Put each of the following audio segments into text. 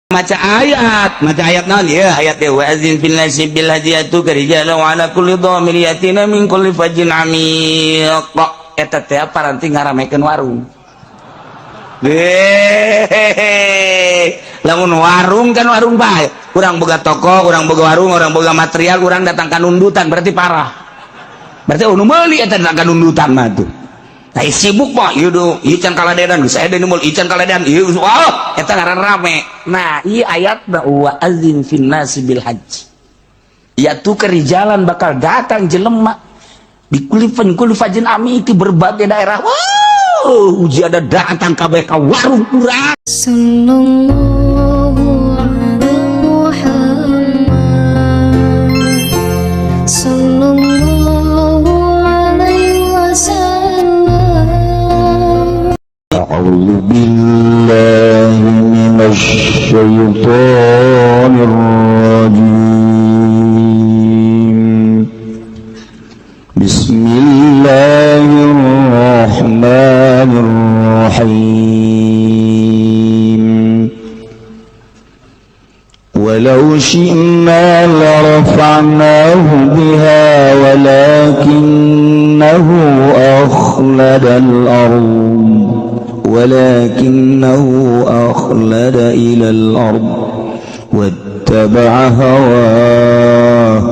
Maca ayat, maca ayat naon ya? Ayat ya, wa adzin fil nasi bil hajji ya'tuka rijalan wa ala kulli dhamir yatina min kulli fajjin amiq. Eta teh paranti ngaramekeun warung. Hehehe, lamun warung kan warung bae, urang boga toko, urang boga warung, urang boga material, urang datang ka nundutan, berarti parah. Berarti nu meuli eta datang ka nundutan mah tuh. Nah, sibuk mah ieu do, ieu can kaladenan, geus aya nu meuli, ieu can kaladenan, ieu wah, eta ngaran rame. Nah, ieu ayat wa adzin fin nasi bil hajj. Ya'tuka rijalan, bakal datang jelema di kulli fajjin amiq, di berbagai daerah. Wow, uji ada datang kabeh ka warung urang. Sallallahu ala Muhammad, Sallallahu alaihi wasallam. أعوذ بالله من الشيطان الرجيم. بسم الله الرحمن الرحيم. ولو شئنا لرفعناه بها ولكنه أخلد الأرض ولكنه أخلد إلى الأرض واتبع هواه،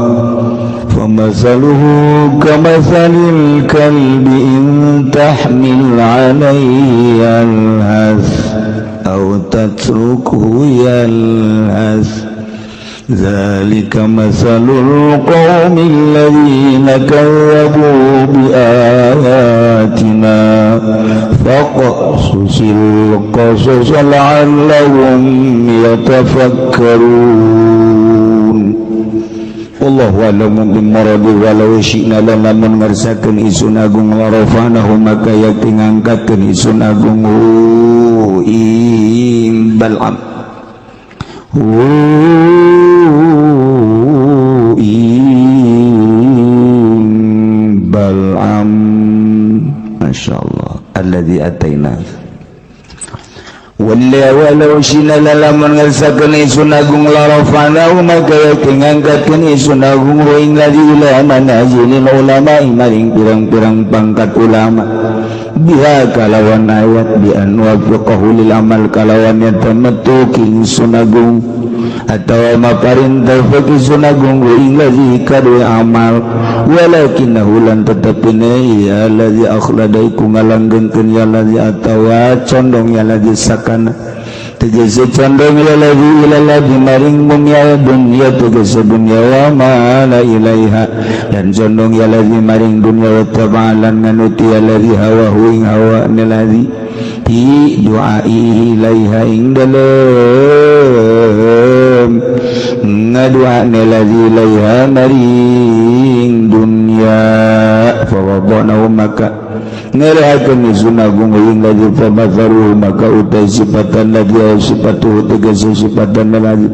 فمثله كمثل الكلب إن تحمل عليه يلهث أو تتركه يلهث، ذلك مثل القوم الذين كذبوا بآياتنا، فاقصص القصص لعلهم يتفكرون. Wallahu a'lamu bimuradi. Walau syi'na, lamun ngersakeun isun agung, larafa'nahu, maka yakti ngangkatkeun isun agung hu ing Bal'am, hu ing Bal'am. Masya Allah, alladzi ataina. Wala walau syi'na, lamun ngersakeun isun agung, larafa'nahu, maka yakti ngangkatkeun isun agung hu ing ladzi ila manazilil ulama, maring pirang-pirang pangkat ulama, biha kalawan ayat, bi an wafiqahu lil amal, kalawan nyata metu ingsun agung atawa maparin taufik ingsun agung ing ladzi kadue amal. Walakinahu, lan tetepine ya ladzi, akhlada, iku ngalanggengkeun ya ladzi atawa condong ya ladzi, sakana tegese condong ya ladzi, ila ladzi maring dunya, dunya tegese dunya, wa mala ilaiha, dan condong ya ladzi maring dunya, wa tabalan nganuti ya ladzi hawa ing hawa ladzi bi du'ai ilaiha, ing dalem ngadu'a ladzi ilaiha maring dunya. Fa wada'nahu, maka ngelehakeun isun agung ing ladzi. Fa mathaluhu, maka utai sifatan ladzi, sifatuhu tegese sifatan ladzi,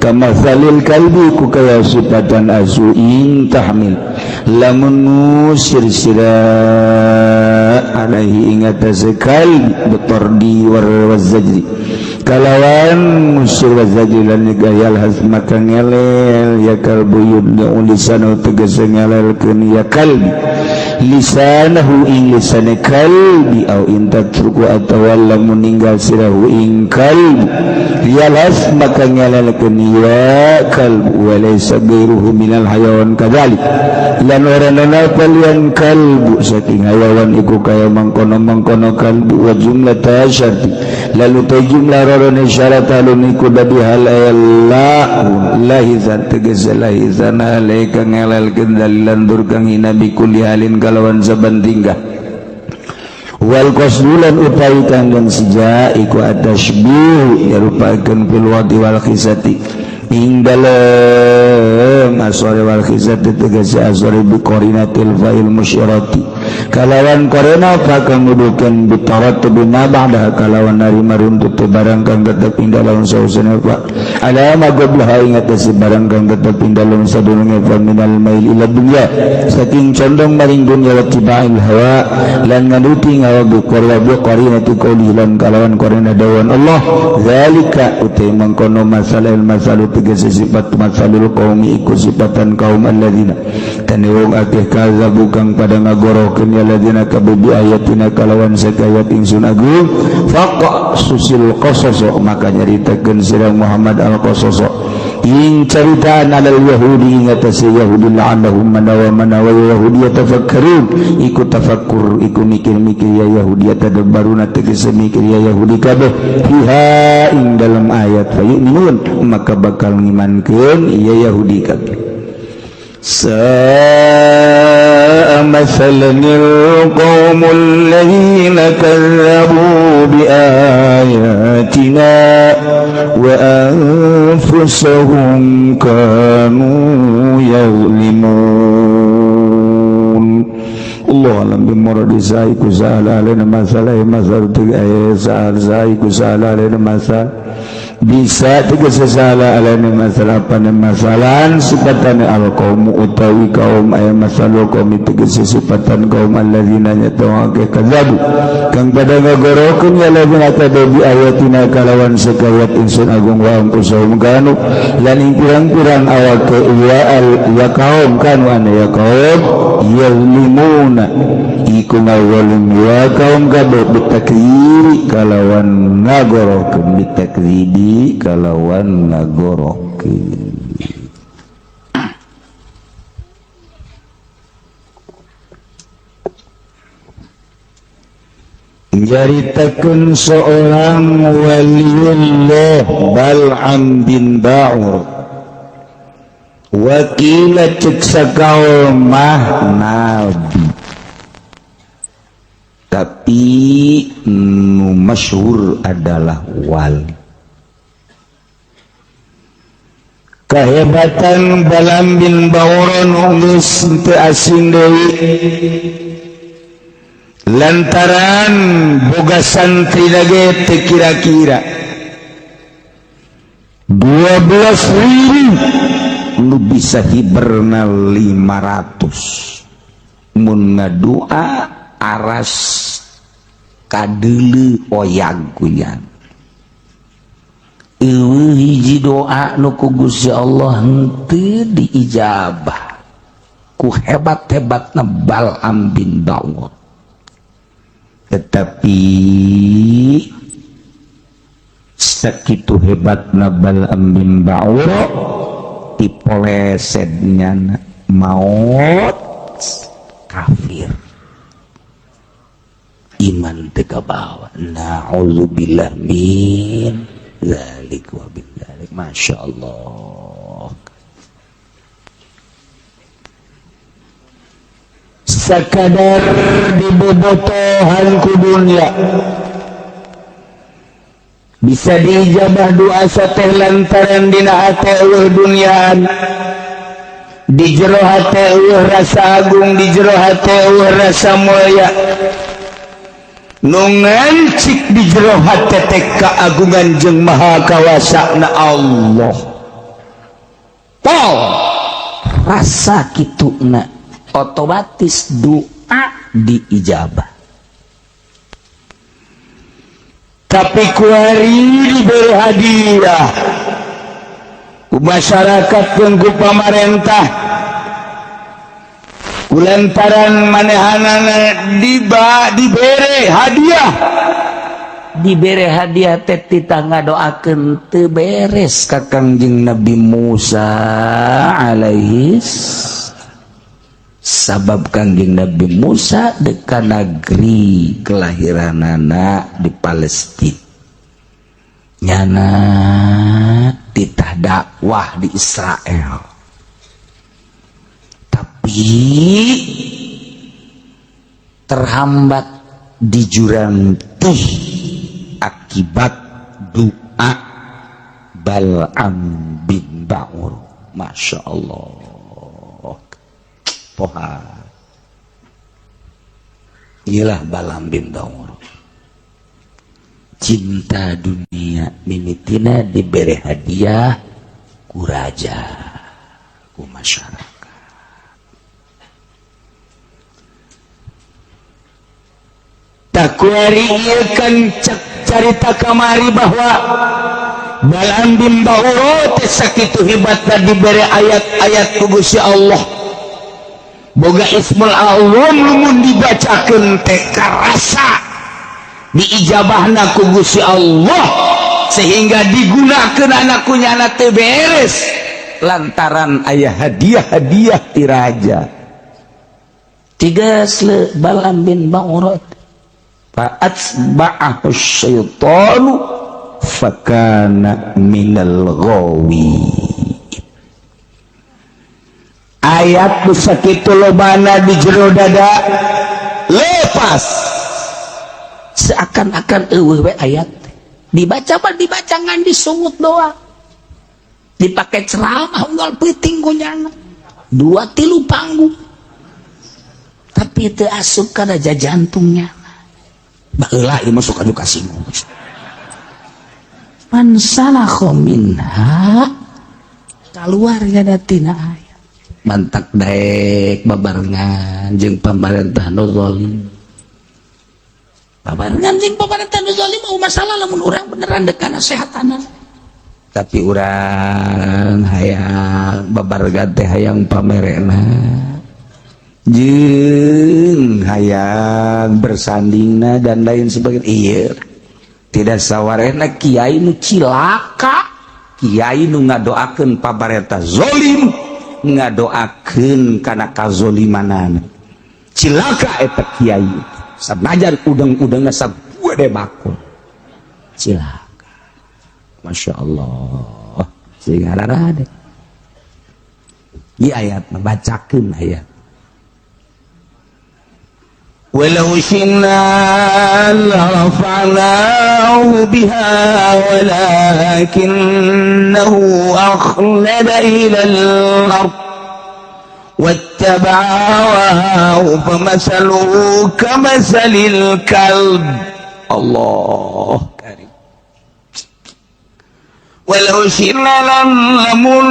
kamatsalil kalbi, ku kaya sifatan asu, in tahmil, lamun ngusir sira, alaihi ing atase kalbi, bitardi war wazajri, kalawan ngusir, wazajri lan yalhas, maka ngelel ya kalbu, yudna lisanu, tegese ngelelkeun ya kalbi, lisanahu ing lisane kalbi, au in tatruku, atawa lamun ninggal sirahu ing kalbi, yalhas, maka ngelelkeun ya kalbu. Walaysa ghairuhu minal hayawan kadzalik, lan ora nana lian kalbu saking hayawan iku kaya mangkono-mangkono kalbu. Wa jumlah syarti, lalu ta jumlah rorone syarat alun iku dadi hal la lahizan, tegese lahizan alaika ngelelkeun dalilan durkang hina, bikulli halin, kalawan saban tingkah. Wal qasdulan utawi kang sija iku atashbih, nyarupakeun fil wadi wal khisati. Ing dalem aswari wal khizat tegese aswari bi qarinatil fa'il musyarati kalawan qarina fa kang ngudukeun bitarat bima ba'da kalawan narima runtut barang kang tetep ing dalem sausana fa ala ma qablaha ing atase barang kang tetep ing dalem sadurunge fa minal mail ila dunya saking condong maring dunya wa tibail hawa lan nganuti ngawa bi qarinati qouli lan kalawan qarina dawan Allah zalika utai mangkono masalil masalu tegese sifat masalul qaumi iku sifatan kaum alladzina tani wong akeh kazabu kang pada ngagorohkeun ya alladzina kabi ayatina kalawan sakayat ingsun agung faqa susil qasas maka nyaritakeun sira Muhammad al qasas ing caritaan alal yahudi ngatasi yahudi la'annahum manawa manawa yahudi yatafakkarun iku tafakkur iku mikir-mikir ya yahudi tadabbaruna tegese mikir ya yahudi kabeh fiha ing dalam ayat fayu'minun maka bakal ngimankeun ya yahudi kabeh sa'a masalanil qaumul ladzina kazzabu bi ayatina wa anfusahum kanu yazlimun. Allah alam bi muradi sa'iku sa'ala alaina masalah masal tiga sa'al sa'iku sa'ala alaina masal bisa tiga sesala alaina masalah pana masalan sifatan al qaum utawi kaum aya masalu qaum tiga sifatan kaum alladzina yatawaka kadzabu kang pada ngagorokeun ya alladzina kadzabu ayatina kalawan sakayat insun agung wa anfusahum kanu lan ing pirang-pirang awake ya al ya kaum kanu ana ya kaum yalimuna iku ngawalim ya kaum kabeh bitakdiri kalawan ngagorokeun bitakdiri kalawan ngagorokeun. Nyaritakeun seorang waliullah Bal'am bin Ba'ur wakila cek sakaul mah nabi tapi nu masyhur adalah wali. Kehebatan Bal'am bin Ba'ur nu geus teu asing deui lantaran boga santri lagi teu kira-kira 12.000 lu bisa hiberna 500 mun ngadua aras kadeuleu oyag kuyan eueuh hiji doa nu ku Gusti Allah henteu diijabah ku hebat-hebatna Bal'am bin Ba'ur. Tetapi sakitu hebatna Bal'am bin Ba'ur dipolesetnya maut kafir iman teu kabawa. Na'udzubillah min dzalik wa bin dzalik. Masyaallah. Sakadar dibobotohan ku dunya bisa diijabah doa sateh lantaran dina hate eueuh dunyaan di jero hate eueuh rasa agung di jero hate eueuh rasa mulia nu ngancik di jero hate teh kaagungan jeung maha kawasana Allah. Pol rasa kituna otomatis doa diijabah. Tapi kuari diberi hadiah ku masyarakat jeung ku pamarentah kulantaran manehanana dibere hadiah dibere hadiah teh titah ngadoakeun teu beres ka Kangjeng Nabi Musa alaihi sabab Kangjeng Nabi Musa deka negeri kelahiranana di Palestina nyana titah dakwah di Israel tapi terhambat di jurang tih akibat doa Bal'am bin Ba'ur. Masya Allah, poha inilah Bal'am bin Ba'ur. Cinta dunia mimitina diberi hadiah ku raja, ku masyarakat. Takuari kan carita kamari bahwa Bal'am bin Ba'ur teh sakitu hebatna diberi ayat-ayat ku Gusti Allah. Boga ismul azam lamun dibacakeun teh karasa diijabahna ku Gusti Allah sehingga digunakeun anak kunyana teh beres lantaran aya hadiah-hadiah ti raja. Tiga sle Bal'am bin Ba'ur fa'atba'ahu syaitanu fakana minal ghawi. Ayat nu sakitu lobana di jero dada lepas seakan-akan eueuh we ayat dibaca mah dibaca ngan disungut doang, dipakai ceramah unggal peuting kunyana dua tilu panggung tapi teu asup kana jantungnya. Baheula ieu mah sok anu kasinggung. Mansalakha minha kaluar nya tina ayat mantak daek babarengan jeung pamarentah nu zalim. Babarengan jeung pamarentah nu zalim mau masalah lamun urang beneran dek kana sehatanan. Tapi urang hayang babarengan teh hayang pamerena jeung hayang bersandingna dan lain sebagainya. Iya tidak sawarehna kiai nu cilaka, kiai nu ngadoakeun pamarentah zalim, ngadoakeun kana kazolimanan. Cilaka eta kiai sanajan udang-udangna sagede bakul. Cilaka. Masya Allah sehingga rada di ayat membacakeun ayat walau syi'na larafa'nahu biha walakinnahu akhlada ilal ard wattaba'a hawahu famasaluhu kamasalil kalb. Allah karim. Walau syi'na lamun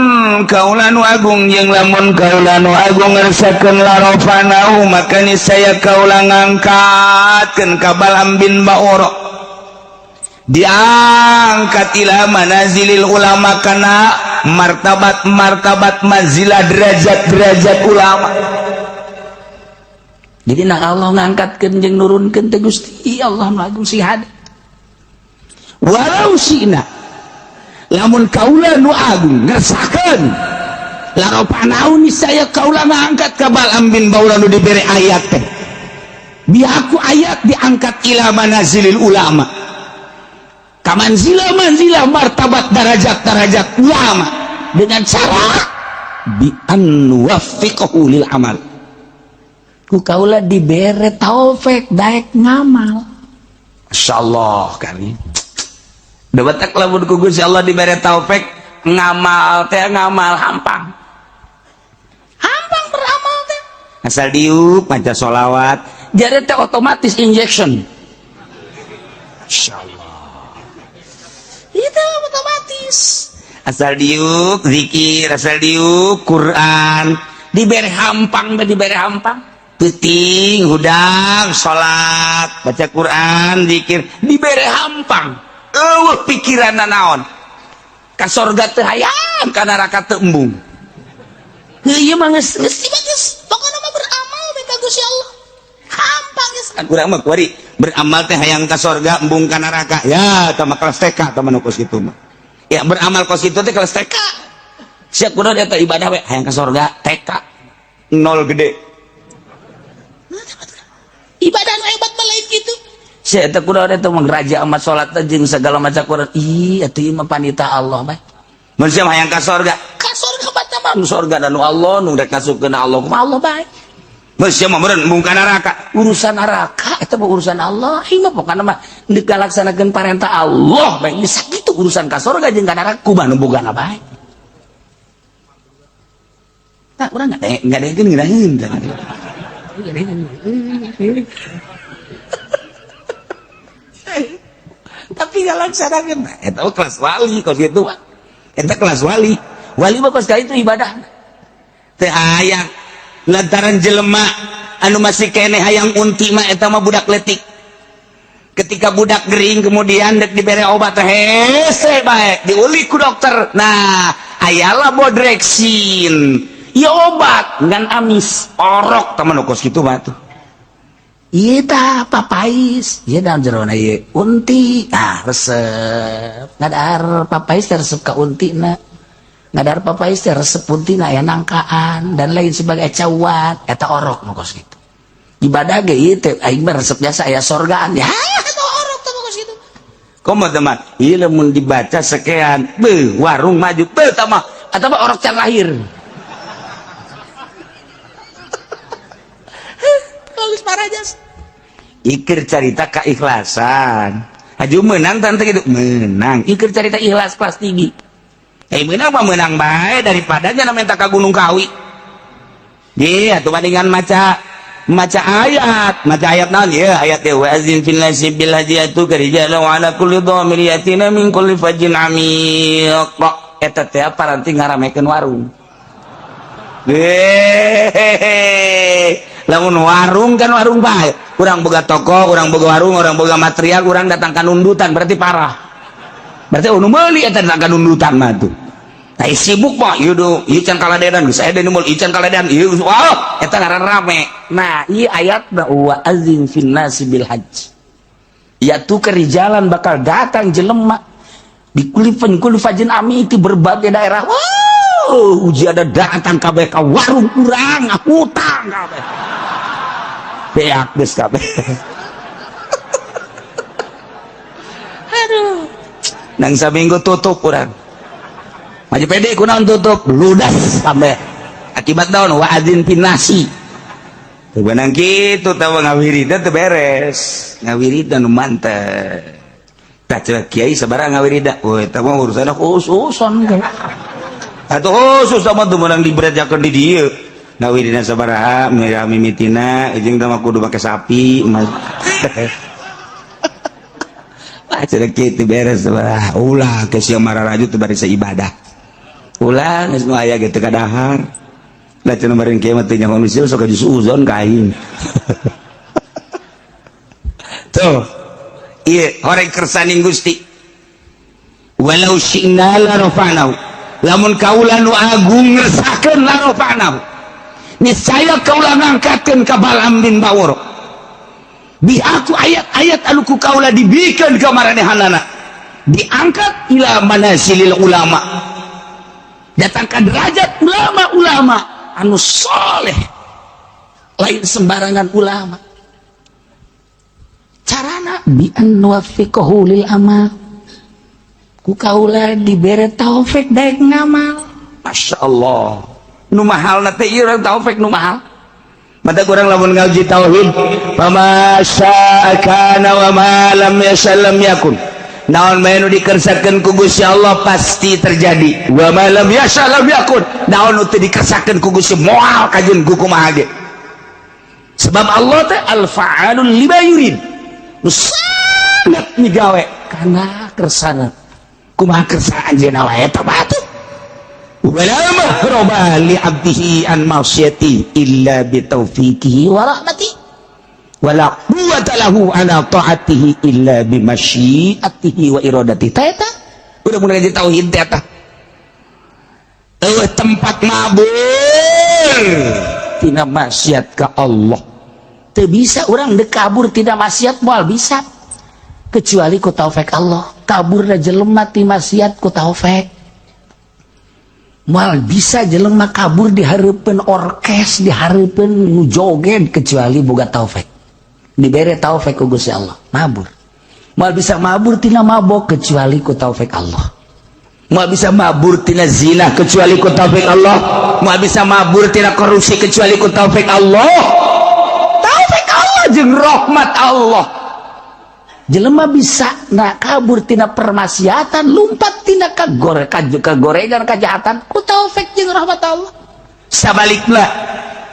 kaula nu agung jeung lamun kaula nu agung ngersakeun larafa'nahu maka niscaya kaula ngangkatkeun ka Bal'am bin Ba'ur diangkat ila manazilil ulama kana martabat-martabat manzilah derajat-derajat ulama. Jadi nah Allah ngangkatkeun jeung nurunkeun teh Gusti Allah nu agung sing hade. Walau syi'na lamun kaula nu agung ngersakeun larafa'nahu niscaya kaula ngangkat ka Bal'am bin Ba'ur nu dibere ayat teh biaku ayat diangkat ila manazilil ulama kamanzila manzilah martabat darajat darajat ulama dengan cara bi an nuwaffiqahu lil amal. Ku kaula dibere taufik daek ngamal. Insyaallah kali dapat lamun ku Gusti Allah dibere taufik ngamal teh ngamal hampang hampang beramal teh asal diuk maca sholawat jare teh otomatis injection. Insyaallah itu otomatis asal diuk zikir, asal diuk Quran dibere hampang teh dibere hampang peuting hudang salat baca Quran zikir dibere hampang eueuh pikiranna naon ka sorga teu hayang ka neraka teu embung. Heuh ieu mah geus geus geus pokona mah beramal we ka Gusti Allah hampang geus. Kan urang mah kuari beramal teh hayang ka sorga embung ka neraka ya tah mah kelas TK tah mah nu kos kitu mah. Ya beramal kos kitu teh kelas TK. Sia kudu eta ibadah we hayang ka sorga TK nol gede. Ibadah nu hebat mah lain kitu. Sia eta kudu eta mah raja amat salat teh jeung segala macam Quran. Ih atuh ieu mah panita Allah bae. Mun sia mah hayang ka sorga, ka sorga mah mah nu sorga da nu Allah nu rek ngasupkeun Allah kumaha Allah bae. Geus sia mah meureun embung ka neraka. Urusan neraka eta mah urusan Allah. Ieu mah pokona mah deuk ngalaksanakeun parentah Allah bae geus sakitu urusan ka sorga jeung ka neraka kumaha nu bogana bae. Tah urang ngadengekeun ngeunaheun tah. Tapi ngalaksanakeun eta mah kelas wali kos kitu mah. Eta kelas wali. Wali mah kos kitu ibadah. Teu aya lantaran jelema anu masih keneh hayang unti mah eta mah budak letik. Ketika budak gering kemudian dek dibere obat hese bae diulik ku dokter. Nah, ayalah bodreksin. Ieu obat ngan amis orok teman kos kitu mah tuh. Ieu tah papais, ieu dalam jerona ieu unti. Ah, resep. Ngadar papais teh resep ka untina. Ngadar papais teh resep untina aya nangkaan dan lain sebagainya cawat eta orok nu kos kitu. Ibadah ge ieu teh aing mah resep jasa aya sorgaan ya eta orok teh kos kitu. Komo teman, ieu lamun dibaca sekian, beuh warung maju, beuh tah mah eta mah orok can lahir. Bagus parah jas. Ikir carita keikhlasan. Haju menang tante gitu, menang. Ikir carita ikhlas kelas tinggi. Menang mah menang bae daripada nya minta ka Gunung Kawi. Iya, atuh bandingan maca ayat, maca ayat naon ieu ayat teh wa azin fil nasi bil hajiyatu karijalan wa ala kulli dhamir yatina min kulli fajjin amiq. Eta teh paranti ngaramekeun warung. Hehehe. Lamun warung kan warung bae. Urang boga toko, urang boga warung, urang boga material, urang datang ka nundutan berarti parah. Berarti anu meuli eta datang ka nundutan mah tuh. Tah sibuk mah ieu do, ieu can kaladenan geus aya deui ieu can kaladenan ieu wah eta ngaran rame. Nah, ieu ayat wa azin fin nasi bil hajj. Ya tu kerijalan bakal datang jelema di kulifan kulifajin ami itu berbagai daerah. Wow, uji ada datang kabeh ka warung urang, hutang kabeh. Beak geus kabeh. Aduh. Nang saminggu tutup urang. Maju pede kunaon tutup, ludas kabeh. Akibat naon wa adzin finasi. Teu beunang kitu tah ngawiridan teu beres. Ngawiridan nu mantep. Tah cenah kiai sabaraha ngawirida? Oh eta mah urusanna khususon. Atuh khusus sama teu meunang diberejakeun di dieu. Ngawirina sabaraha mimitina jeung teh mah kudu make sapi. Wah cenah kitu beres sabaraha. Ulah ke sia mararaju teu bari ibadah. Ulah geus nu aya ge teu kadahar. Lah cenah bari kieu mah teu nyaho misil sok suuzon ka aing. Tuh. Ieu horeng kersaning Gusti. Walau syi'na la rafa'nahu. Lamun kaula nu agung ngersakeun la rafa'nahu. Niscaya kaula ngangkatkeun ka Balam bin Bawor. Bi aku ayat-ayat anu ku kaula dibikeun ka maranehanana. Diangkat ila manasilil ulama. Datang ka derajat ulama-ulama anu soleh. Lain sembarangan ulama. Carana bi an nuwaffiqahu lil amal. Ku kaula dibere taufik daek ngamal. Masya Allah. Nu mahalna teh ieu urang taufik nu mahal. Mata kurang lamun ngaji tauhid, fama syaa kana wa ma lam yasha lam yakun. Naon bae nu dikersakeun ku Gusti Allah pasti terjadi. Wa ma lam yasha lam yakun. Naon nu teu dikersakeun ku Gusti moal kajeun ku kumaha ge. Sebab Allah teh al-fa'alul lima yurid. Nu sangat migawe kana kersana. Kumaha kersa anjeunna wae eta mah atuh. Wala mahraba li 'abdihi an ma'siyati illa bi taufiqihi wa rahmati. Wala quwwata lahu ala ta'atihi illa bi masyiatihi wa iradati. Ta eta udah mulai ngaji tauhid teh eta. Eueuh tempat mabur tina maksiat ka Allah. Teu bisa urang deuk kabur tina maksiat moal bisa. Kecuali ku taufik Allah. Kaburna jelema ti maksiat ku taufik. Moal bisa jelema kabur di hareupeun orkes, di hareupeun nu joget kecuali boga taufik. Dibere taufik ku Gusti Allah, mabur. Moal bisa mabur tina mabok kecuali ku taufik Allah. Moal bisa mabur tina zina kecuali ku taufik Allah. Moal bisa mabur tina korupsi kecuali ku taufik Allah. jeung rahmat Allah. Jelema bisa na kabur tina permaksiatan, lumpat tina kagorengan kejahatan ku taufik jeung rahmat Allah. Sabalikna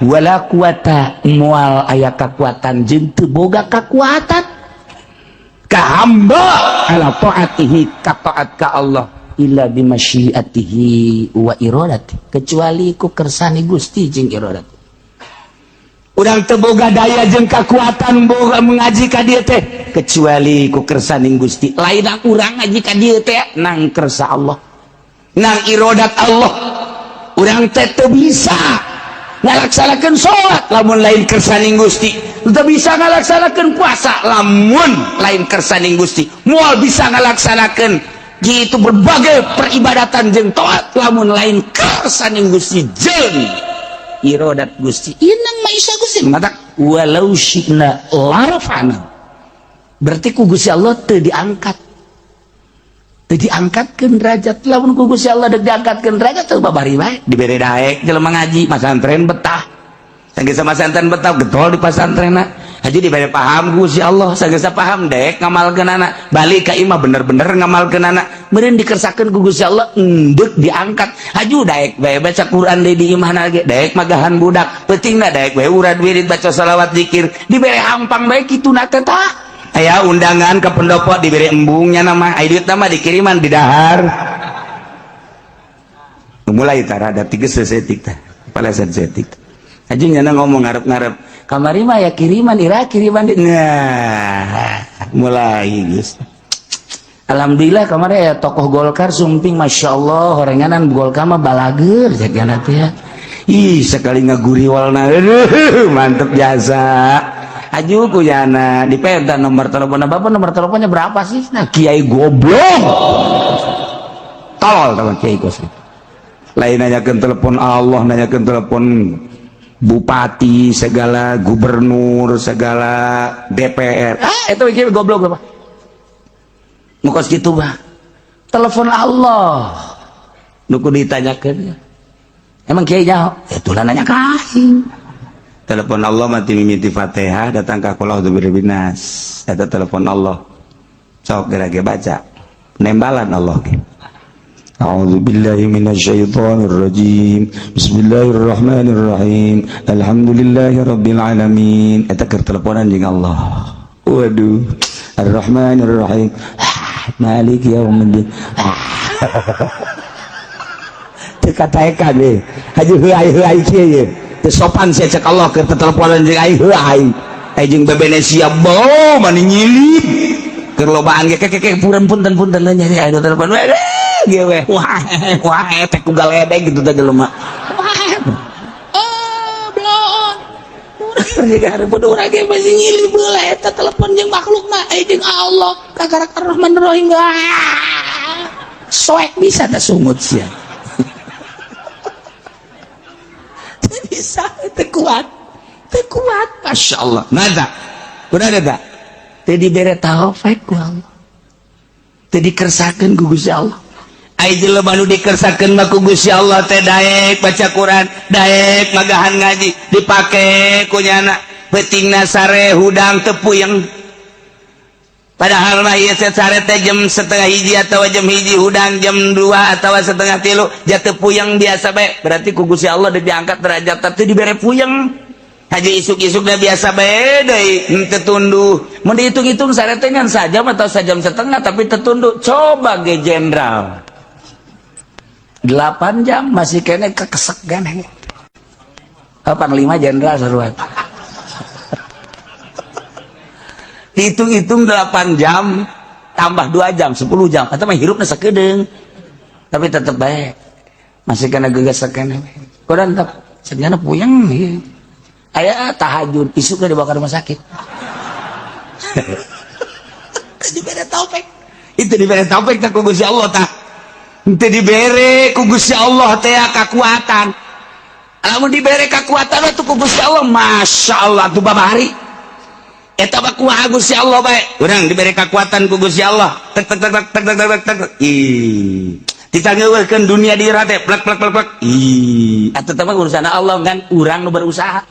wala quwata, moal aya kakuatan jeung teu boga kakuatan ka hamba ala taatihi, ka taat ka Allah, illa bimasyiatihi wa iradati, kecuali ku kersane Gusti jeung iradat. Urang teu boga daya jeung kakuatan boga mengaji ka dieu teh kecuali ku kersaning Gusti. Lain urang ngaji ka dieu teh nang kersa Allah, nang iradat Allah. Urang teh teu bisa ngalaksanakeun salat lamun lain kersaning Gusti, teu bisa ngalaksanakeun puasa lamun lain kersaning Gusti, moal bisa ngalaksanakeun gitu berbagai peribadatan jeung taat lamun lain kersaning Gusti jeung iradat Gusti. Inang maisa Gusti matak walau syi'na larafana, berarti ku Gusti Allah teu diangkat, teu diangkatkeun derajat. Lamun ku Gusti Allah deuk diangkatkeun derajat teu babari bae dibere daek jelema ngaji masantren betah, sageus masantren betah getol di pasantrenna, haji dibere paham ku Gusti Allah, sageus paham daek ngamalkeunana, balik ka imah bener-bener ngamalkeunana, meureun dikersakeun ku Gusti Allah endek diangkat. Haju daek bae baca Quran deui di imahna ge, daek magahan budak peutingna, daek bae urad wirid, baca salawat, zikir, dibere hampang bae kituna teh. Tah aya undangan ke pendopo dibere embungnya nama aya duit nama dikiriman di dahar mulai tara ada tiga sesetik tah palasan setik. Haji nyana ngomong ngarep-ngarep kamari mah ya kiriman ira kiriman di nah mulai geus. Alhamdulillah kamari ya tokoh Golkar sumping, Masya Allah, horenganan Golkar mah balager jagana teh ya. Ih, sekali ngaguriwalna, aduh mantep jasa. Aju ku jana dipenta nomor telepon bapak, nomor teleponnya berapa sih? Nah, kiai goblok tolol teman kiai kos lain nanyakeun telepon Allah, nanyakeun telepon bupati segala, gubernur segala, DPR. Ah, itu kiai goblok apa mukos gitu bah. Telepon Allah nu kudu ditanyakeun, emang kiai nyaho itulah nanya ka aing. Telepon Allah mati mimiti Fatihah datang ka qul a'udzu birabbin nas, eta telepon Allah. Sok geura ge baca nembalan Allah ge. أعوذ بالله من الشيطان الرجيم، بسم الله الرحمن الرحيم، الحمد لله رب العالمين. Eta keur teleponan jeung Allah. Waduh, Ar-Rahman Ar-Rahim, Malik Yaumiddin. Teu kataekan we haji heuay heuay kieu ye teu sopan sia cek Allah keur teteleponan jeung aing heuay ai jeung bebene sia bau mani nyilip keur lobaan ge keke punten punten punten nyari aing telepon we ge we wah wah teh ku galedeg gitu teh jelema wah oh bloon urang urang ge masih nyilip heula eta telepon jeung makhluk mah ai jeung Allah kakarak Ar-Rahman Ar-Rahim soek bisa teh sungut sia. Bisa teu kuat, teu kuat. Masya Allah, nada udah ada tak teu dibere taufik ku Allah, teu dikersakeun ku Gusti Allah. Ai jelema nu dikersakeun mah ku Gusti Allah teh daek baca Quran, daek magahan ngaji, dipake ku nyana peutingna sare hudang teu puyeng. Padahal mah ieu teh sare teh jam 12.30 atau jam 1, hudang jam 2 atau 2.30 jatuh puyeng biasa bae. Berarti ku Gusti Allah diangkat derajat teh dibere puyeng. Haji isuk-isuk dah biasa bae deui henteu tunduh. Mun dihitung-hitung sare teh ngan sajam atau sajam setengah tapi tertunduk. Coba ge jenderal 8 jam masih kene kekesek gane. Oh, panglima jenderal seruat. Hitung-hitung 8 jam tambah 2 jam 10 jam atau mah hirupna sakedeung tapi tetep bae masih kena gegesekan kodan tetep senyana puyeng ieu aya tahajud isukna dibawa ke rumah sakit. Teu dibere taufik, itu dibere taufik teh ku Gusti Allah tah. Teu dibere ku Gusti Allah teh kakuatan. Lamun dibere kakuatan tuh ku Gusti Allah, Masya Allah tuh babari eta mah kumaha Gusti Allah bae. Urang dibere kakuatan ku Gusti Allah, tek tek tek tek tek tek tek tek, ih ditangeukeun dunia di teh plek plek plek plek, ih atuh teh mah urusan Allah kan urang nu berusaha.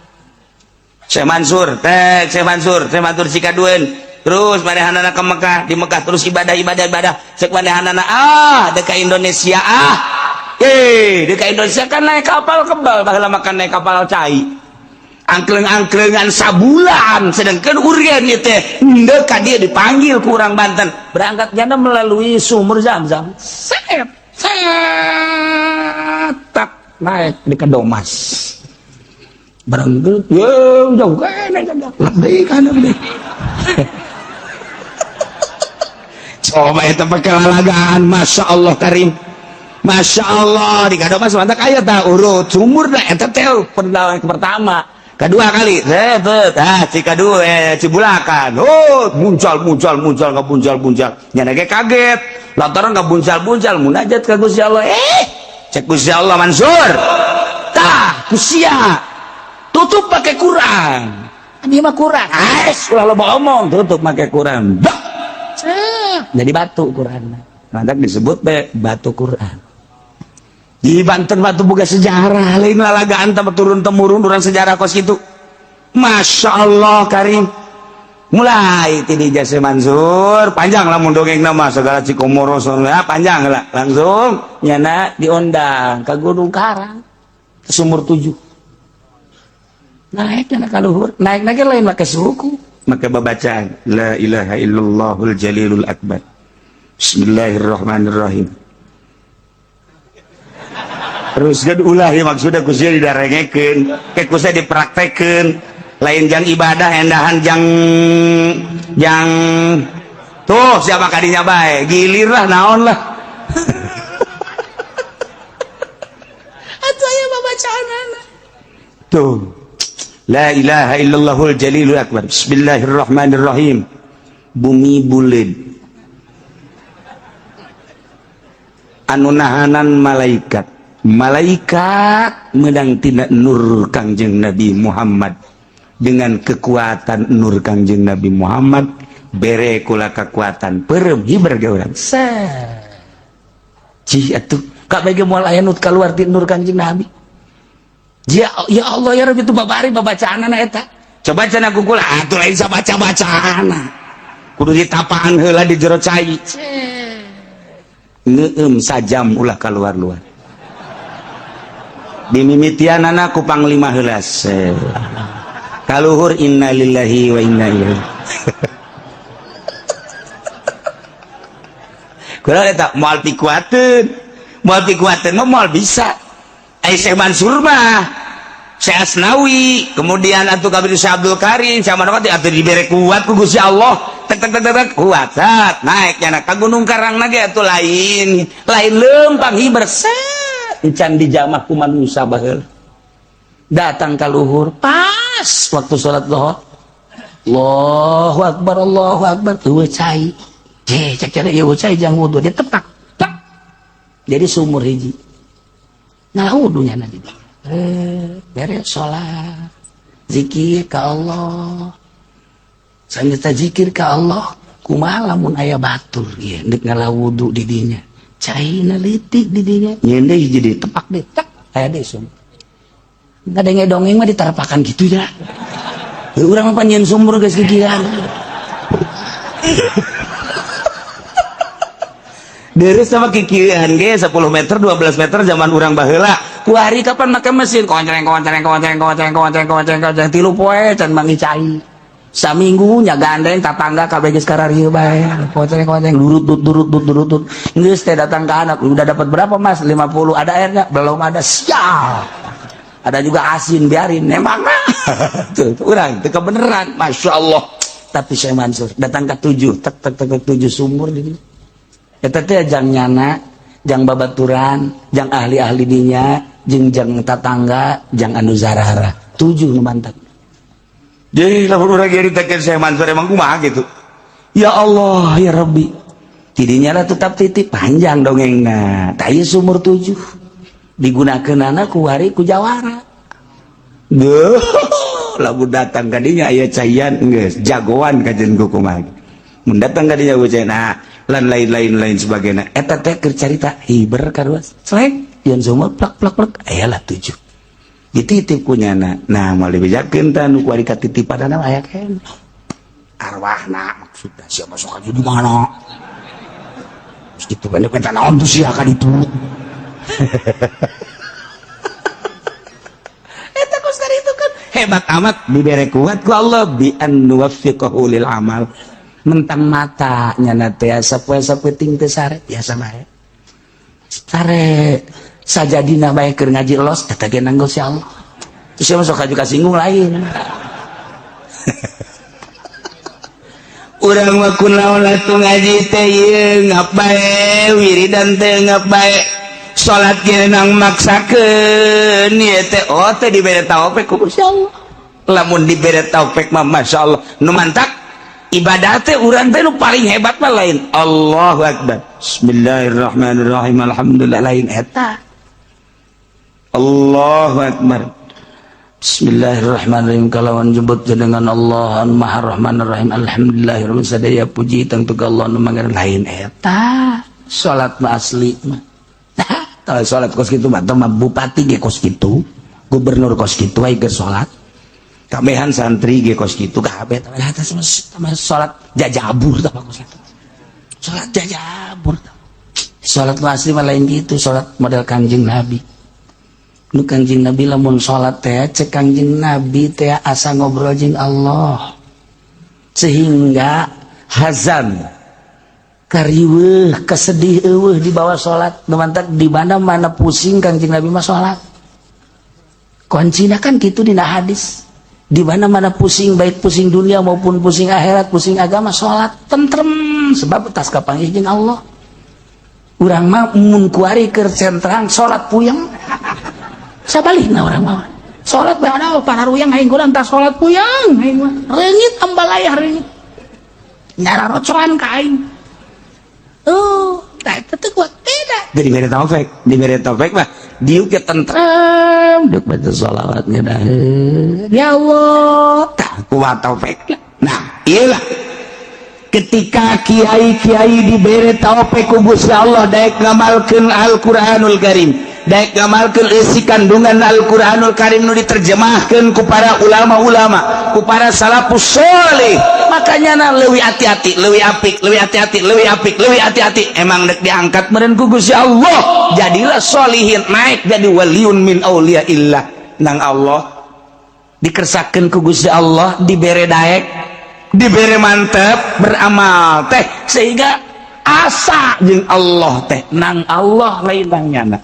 Syekh Mansur teh, Syekh Mansur, Syekh Mansur Cikaduen. Terus manehanana ke Mekah, di Mekah terus ibadah ibadah ibadah. Cek manehanana ah deka Indonesia ah. Deka Indonesia kan naik kapal kebal, baheula makan naik kapal cai. Angkleng-angklengan sabulan, sedangkan urgen ieu teh henteu ka dia dipanggil ku urang Banten. Berangkat jana melalui sumur Zam-Zam. Set, set, tak naik di Kedomas. Berangkat, ya jauh kan, lebih kan lebih. Coba itu pakai lalagaan, Masya Allah Karim, Masya Allah di Kadomas mantap aya tak urut sumur dah eta teh pertama pertama kedua kali set ah Cikadu Cibulakan, oh muncul muncul muncul nggak buncal nyana ge kaget lantaran nggak buncal munajat ka Gusti Allah, cek Gusti Allah Mansur tah kusia tutup pakai Quran, ini mah Quran, ais ulah loba omong tutup pakai Quran. Bah jadi batu Quran, mantap disebut be batu Quran. Di Banten batu boga sejarah lain lalagaan tambah turun temurun orang sejarah kos itu. Masya Allah Karim. Mulai tidi jasa Mansur panjang lah mun dongeng nama segala Cikomoro ya panjang lah langsung nyana diundang ke Gunung Karang ke sumur 7 naik nyana ka luhur naik naik lain make suku maka babacaan la ilaha illallahul jalilul akbar bismillahirrahmanirrahim. Terus kan ulah ya maksudnya kusia didarengekeun ke kusia dipraktekeun lain jang ibadah endahan jang jang tuh siapa kadinya bae gilir lah naon lah. Atuh aya babacaanana tuh la ilaha illallahul jalilul akbar bismillahirrahmanirrahim bumi buleud anu nahanan malaikat malaikat menang tina nur Kangjeng Nabi Muhammad dengan kekuatan nur Kangjeng Nabi Muhammad bere kula kekuatan perem hiber ge urang cih atuh kabeh ge moal aya nu kaluar ti nur Kangjeng Nabi. Ya, ya Allah ya Rabbi itu babari babacaanana eta. Coba cenah ku kula atuh lain sabaca-bacaana. Kudu ditapaan heula di jero cai. Ngeueum sajam ulah kaluar-luar. Dimimitianana ku panglima heula. Kaluhur innalillahi wa inna ilaihi. Kula eta moal pikuateun. Moal pikuateun mah moal bisa. Syekh Mansur mah Syekh Asnawi kemudian atuh kabeh Syekh Abdul Karim Syekh Manawati atuh dibere kuat ku Gusti Allah tek tek tek tek kuat sat naik nyana ka Gunung Karang ge atuh lain lain leumpang hiber set encan dijamah ku manusia baheula datang ka luhur pas waktu salat zuhur Allahu akbar eueuh cai je cek cek ieu cai jang wudu dia tepak tak jadi sumur hiji nah wudunya nanti beres sholat zikir ke Allah sanggeus zikir ke Allah kumaha lamun aya batur ieu deuk ngala wudu di dinya caina leutik di dinya nyeun deui jadi tepak deui tak aya deui sumur ngadenge dongeng mah ditarpakan gitu ya urang mah nyeun sumur geus kikieuan. Deres sama kikieuan ge 10 meter 12 meter zaman urang baheula. Kuari kapan make mesin kontreng kontreng kontreng kontreng kontreng kontreng kontreng tilu poe can mangi cai. Saminggu nya gandeng tatangga kabeh geus kararieu bae. Kontreng kontreng durut dut durut dut durut dut. Geus teh datang ke anak, udah dapat berapa Mas? 50. Ada airnya? Belum ada. Sial. Ada juga asin biarin emang. Tuh urang teu kebeneran, Masya Allah. Tapi Syekh Mansur datang ke 7, tek tek tek 7 sumur di dieu. Eta teh jang nyana, jang babaturan, jang ahli-ahli dinya, jeung jang tatangga, jang anu zarara. 7 nu mantap. Jadi lamun urang nyaritakeun Syekh Mansur emang kumaha gitu. Ya Allah ya Rabbi. Tidinya lah tetap titik panjang dongengna. Tah ieu sumur 7 digunakeunana ku wari ku jawara. Duh, lamun datang ka dinya aya caian geus jagoan kajen ku kumaha. Mun datang ka dinya ku nah lan lain-lain lain sebagainya. Eta teh keur carita hiber karuas. Seleng, yeun sumur plak plak plak aya lah 7. Dititip ku nyana. Nah, moal dibejakeun tah nu kuari katitipanana aya keneh. Arwahna maksudna sia masuk aja di mana? Terus gitu kan kita naon tuh sia ka ditu. Eta kos dari itu kan hebat amat dibere kuat ku Allah bi an nuwaffiqahu lil amal. Mentang mata nyana teh sapoe sapeuting teh sare biasa bae. Sare sajadina bae keur ngaji los eta ge nanggul si Allah. Terus sia masuk ka singgung lain. Urang mah kunaon atuh ngaji teh ieu ngap bae, wiridan teh ngap bae, salat ge nang maksakeun ieu teh oh teh dibere taufik ku Gusti Allah. Lamun dibere taufik mah masyaallah nu mantak ibadah teh urang teh nu paling hebat mah lain Allahu akbar. Bismillahirrahmanirrahim alhamdulillah lain eta. Allahu akbar. Bismillahirrahmanirrahim kalawan jemput jenengan Allah an Maha Rahmanir Rahim alhamdulillahirabbil sadaya puji tangtu ka Allah nu mangaran lain eta salat mah asli mah. Nah, salat kos kitu mah mah bupati ge kos kitu, gubernur kos kitu aya ge salat. Kabehan santri ge kos kitu kabeh tah eta mah salat jajabur tah kos kitu. Salat jajabur. Salat mah asli mah lain kitu, salat model Kanjeng Nabi. Nu Kanjeng Nabi lamun salat teh cek Kanjeng Nabi teh asa ngobrol jeung Allah sehingga hazan kariweuh kesedih eueuh di bawah salat nu mantak di mana-mana pusing Kanjeng Nabi mah salat. Kuncina kan kitu dina hadis, di mana-mana pusing baik pusing dunia maupun pusing akhirat pusing agama salat tentrem sebab tas kapanggih jeung Allah. Urang mah mun kuari keur centrang salat puyeng. Sabalikna urang mah. Salat bae ada pararuyang aing kurang tah salat puyeng aing mah. Reungit ambalayah reungit. Nyararocoan ka aing. Oh, tah eta teh kuat beda. Jadi bere taufik, dibere taufik mah diuk ge tentrem, diuk baca sholawat ngeunaheun. Ya Allah, tah kuat taufik. Nah, iyalah. Ketika kiai-kiai dibere taufik ku Gusti Allah daek ngamalkeun Al-Qur'anul Karim, daek ngamalkeun isi kandungan Al-Qur'anul Karim nu diterjemahkeun ku para ulama-ulama, ku para salafus sholih. Makanya na leuwih hati-hati, leuwih apik, leuwih hati-hati, leuwih apik, leuwih hati-hati. Emang dek diangkat meureun ku Gusti Allah, jadilah sholihin, naik jadi waliun min auliyaillah nang Allah. Dikersakeun ku Gusti Allah, dibere daek, dibere mantep beramal teh sehingga asa jeung Allah teh nang Allah lain nang nyana.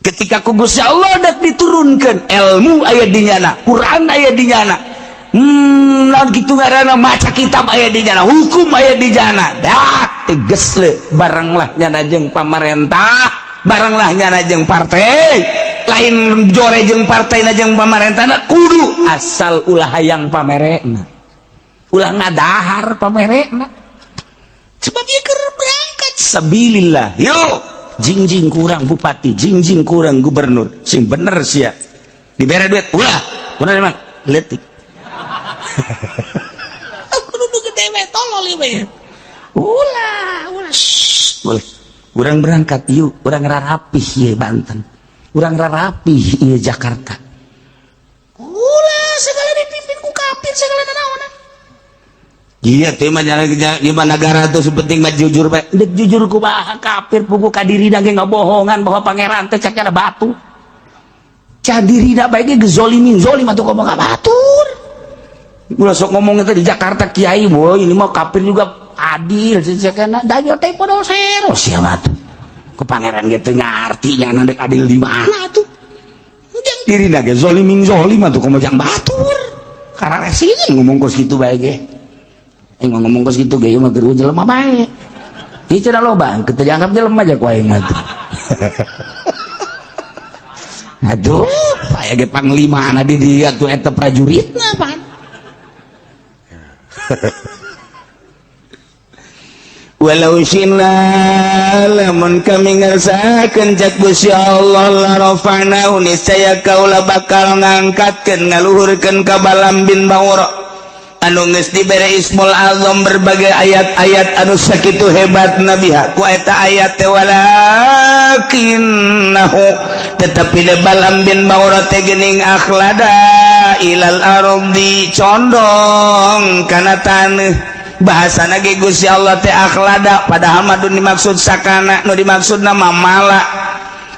Ketika ku Gusti Allah dek diturunkan ilmu aya di nyana, Quran aya di nyana, naon kitu ngaranna maca kitab aya di nyana, hukum aya di nyana. Dah tegas le barenglah nyana jeung pamarentah, barenglah nyana jeung partai, lain jore jeung partai na jeung pamarentahna kudu asal ulah hayang pamerekna. Ulah ngadahar pamerekna. Sebab ieu keur berangkat sabilillah. Yo, jingjing kurang bupati, jingjing kurang gubernur. Sing bener sia. Dibere duit ulah. Bener emang leutik. Aku nu gede we tolol ieu we. Ulah, ulah. Boleh. Urang berangkat yuk, urang rarapih ieu Banten. Urang rarapih ieu Jakarta. Ulah segala dipimpin ku kafir segala nanaonan. Iya teh mah di mana negara tuh sepenting mah jujur bae. Dek jujur kumaha kafir pugu ka dirina ge ngabohongan bahwa pangeran teh cek batu. Cak dirina bae ge gezolimin zolim atuh komo ka batur. Ulah sok ngomong teh di Jakarta kiai boy ini mah kafir juga adil cekana da teh podo sero sia mah tuh. Ku pangeran ge teu ngarti nya dek adil di mana tuh. Jang dirina ge zolimin zolim atuh komo jang batur. Kararesin ngomong kos kitu bae ge. Ngomong kos gitu ge mah geus jelema bae. Ieu cenah loba, kitu dianggap jelema aja ku aing mah tuh. Aduh, aya ge panglimana di dieu tuh eta prajuritna pan. Walau syi'na lamun kami ngersakeun cak Gusti Allah la rafa'nahu niscaya kaula bakal ngangkatkeun ngaluhurkeun ka Balam bin Baura. Anu geus dibere Ismul Azam berbagai ayat-ayat anu sakitu hebat nabiha ku eta ayat teh, walakinnahu, tetapi de Balam bin Baura teh geuning, akhlada ilal ardi, condong kana taneuh. Bahasana ge Gusti Allah teh akhlada, padahal mah nu dimaksud sakana, nu dimaksud nama mala,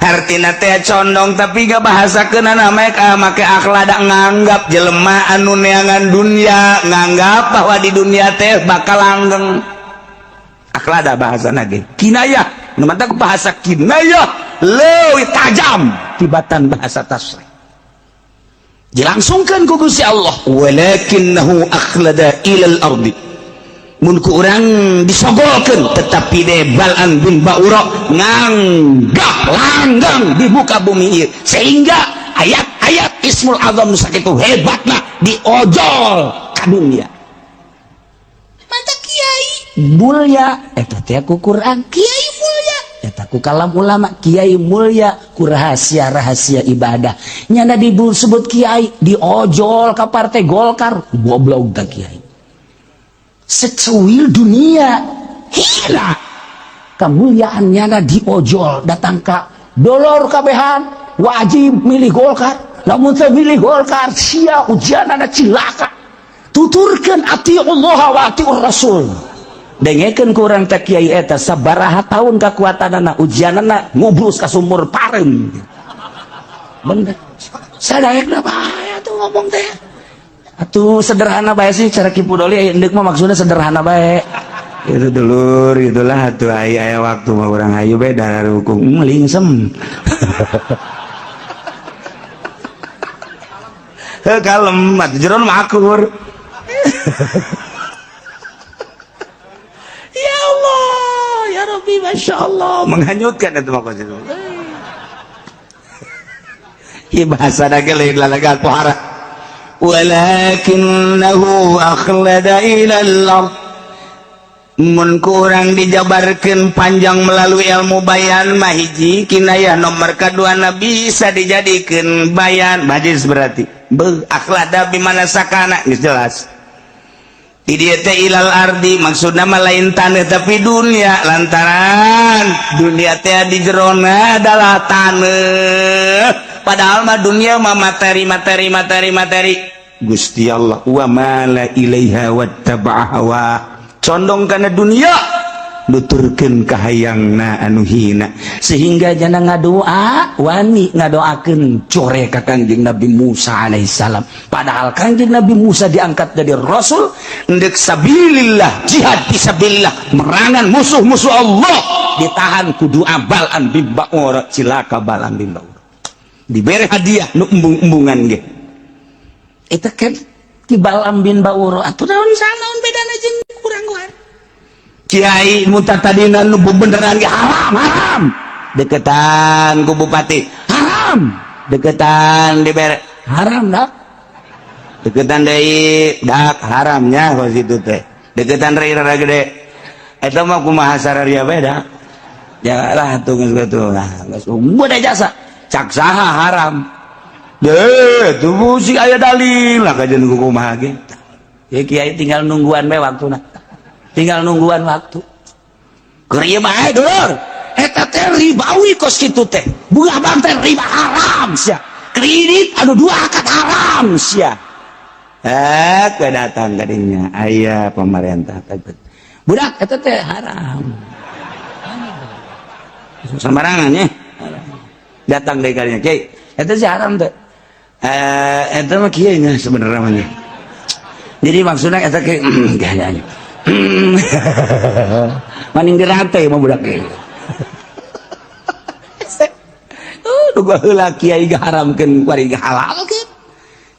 hartina teh condong, tapi gak bahasa kena namanya make akhlada. Nganggap jelema anu neangan dunia, nganggap bahwa di dunia teh bakal langgeng. Akhlada bahasa ge kinayah, nu matak bahasa kinayah leuwih tajam tibatan bahasa tasrih. Dilangsungkan ku Gusti Allah, walakinnahu akhlada ilal ardi. Mun ku urang disogolkeun, tetapi de Balam bin Baura nganggap langgeng di muka bumi ieu, sehingga ayat-ayat Ismul Azam nu sakitu hebatna diojol ka dunia. Mantap, kiai mulia eta teh ku Quran, kiai mulia eta ku kalam ulama, kiai mulia ku rahasia-rahasia ibadah. Nyana disebut kiai diojol ka Partai Golkar, goblok tak kiai? Secuil dunia hina kemuliaan nyana diojol, datang ka dolor kabehan wajib milih Golkar. Lamun teu milih Golkar sia ujianana cilaka. Tuturkeun atiullah wa atiur rasul, dengekeun ku urang teh, kiai eta sabaraha tahun kekuatanana, ujianana ngubrus ka sumur pareum. Bener sadaekna bae atuh ngomong teh. Atuh sederhana bae sih cara Ki Pudoli endek mah, maksudnya sederhana bae itu dulur, itulah atuh. Aya aya waktu mah urang hayu bae dararukung lingsem. Heuh, kalem atuh, jeron mah akur. Ya Allah ya Rabbi, Masya Allah, menghanyutkan itu mah. Ieu bahasa ge lain lalagan pohara. Walakinnahu akhlada ilal ard. Mun kurang dijabarkan panjang melalui ilmu bayan mah, hiji kinayah, nomor kedua na bisa dijadikan bayan majlis, berarti be akhlada bimana sakana geus jelas. Di dieu teh ilal ardi maksudna mah lain tanah tapi dunia, lantaran dunia teh di jerona adalah tanah, padahal mah dunia mah materi, materi, materi, materi. Gusti Allah wa mala ilaiha wattaba'a hawa, condong kana dunia, nuturkeun kahayangna anu hina, sehingga jana ngadoa wani ngadoakeun core ka Kangjeng Nabi Musa alaihissalam. Padahal Kangjeng Nabi Musa diangkat jadi rasul ndek sabilillah, jihad fisabilillah, merangan musuh-musuh Allah, ditahan ku doa Balam bin Baura. Cilaka Balam bin Baura, diberi hadiah nu embung-embungan ge. Itu kan ti Balam bin Baura atuh, naon naon bedana jeung kurang kuat kiai muta tadina nu bebeneran ge haram, haram deketan ku bupati, haram deketan, dibere haram dak deketan deui dak haramnya kos itu teh, deketan deui rada gede eta mah kumaha sararia beda ya lah tuh, geus kitu lah, geus udah jasa cak saha haram deh tuh musik aya dalil lah, kajian kumaha ge ya. Kiai tinggal nungguan bae waktuna, tinggal nungguan waktu. Keur ieu mah dulur, eta teh ribawi kos kitu teh, bunga bank teh riba, haram sia. Kredit anu dua akad haram sia. Eh, ke datang kadinya aya pemerintah, budak eta teh haram sembarangan ya. Datang deui kadinya, kiai, eta sih haram teh. Eh, eta mah kieu nya sebenarnya mah. Jadi maksudnya eta kieu gayanya maning dirantai mah budak ge. Oh, duga heula kiai haramkeun, kuari halalkeun.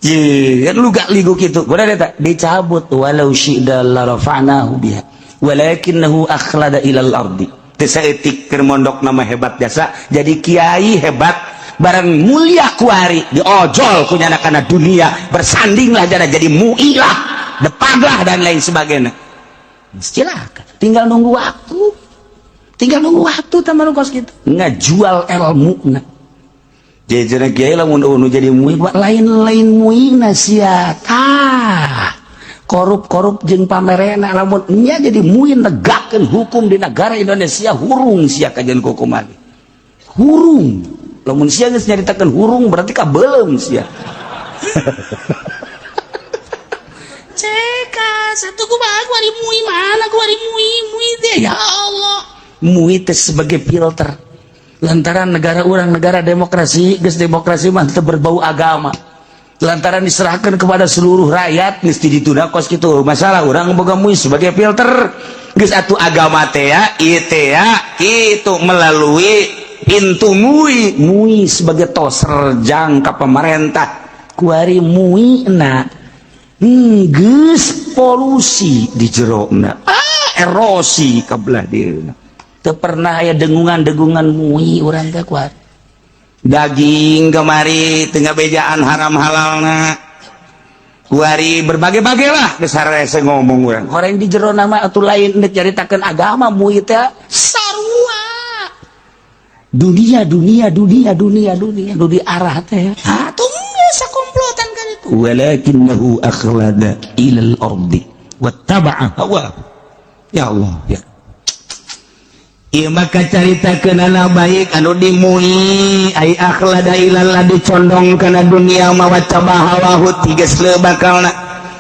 Ye, kan lu gak ligu kitu. Kudu eta dicabut, walau syi'na la rafa'nahu biha walakinnahu akhlada ilal ardi. Teu saeutik keur mondok nama hebat jasa, jadi kiai hebat bareng mulia kuari diojol ku nyana kana dunia, bersandinglah jana jadi muilah, depaglah dan lain sebagainya. Silakan, tinggal nunggu waktu. Tinggal nunggu waktu teman kos gitu. Ngajual ilmu na. Jadi kiai lamun nu jadi mui lain-lain muina sia tah. Korup-korup jeung pamerena, lamun nya jadi MUI negakkeun hukum di negara Indonesia, hurung sia kajian hukum lagi. Hurung. Lamun sia geus nyaritakeun hurung, berarti kabeuleum sia. Ceka satu kumaha kuari MUI, mana kuari MUI, MUI teh, ya Allah. MUI teh sebagai filter. Lantaran negara orang negara demokrasi, geus demokrasi mah teu berbau agama. Lantaran diserahkan kepada seluruh rakyat, mesti ditunda kos gitu. Masalah orang boga MUI sebagai filter. Geus atuh agama teh ya, ieu teh ya, kitu melalui pintu MUI. MUI sebagai toser jangka pemerintah. Kuari MUI na geus polusi di jerona. Ah, erosi kabelah dieuna. Teu pernah aya dengungan-dengungan MUI urang teh kuari. Daging kemari tengah bejaan haram halalna. Kuari berbagai-bagai lah geus harese ngomong urang. Horeng di jero nama atuh lain deuk nyaritakeun agama, MUI teh sarua. Dunia, dunia, dunia, dunia, dunia nu diarah teh. Ah, tuh geus sakomplotan kan itu. Walakinnahu akhlada ilal ardi wattaba'a hawa. Ya Allah, ya. Ieu maka caritakeunana baik anu di MUI ai akhlada ilal condong kana dunia mah, wattaba'a hawahu, tiges bakalna,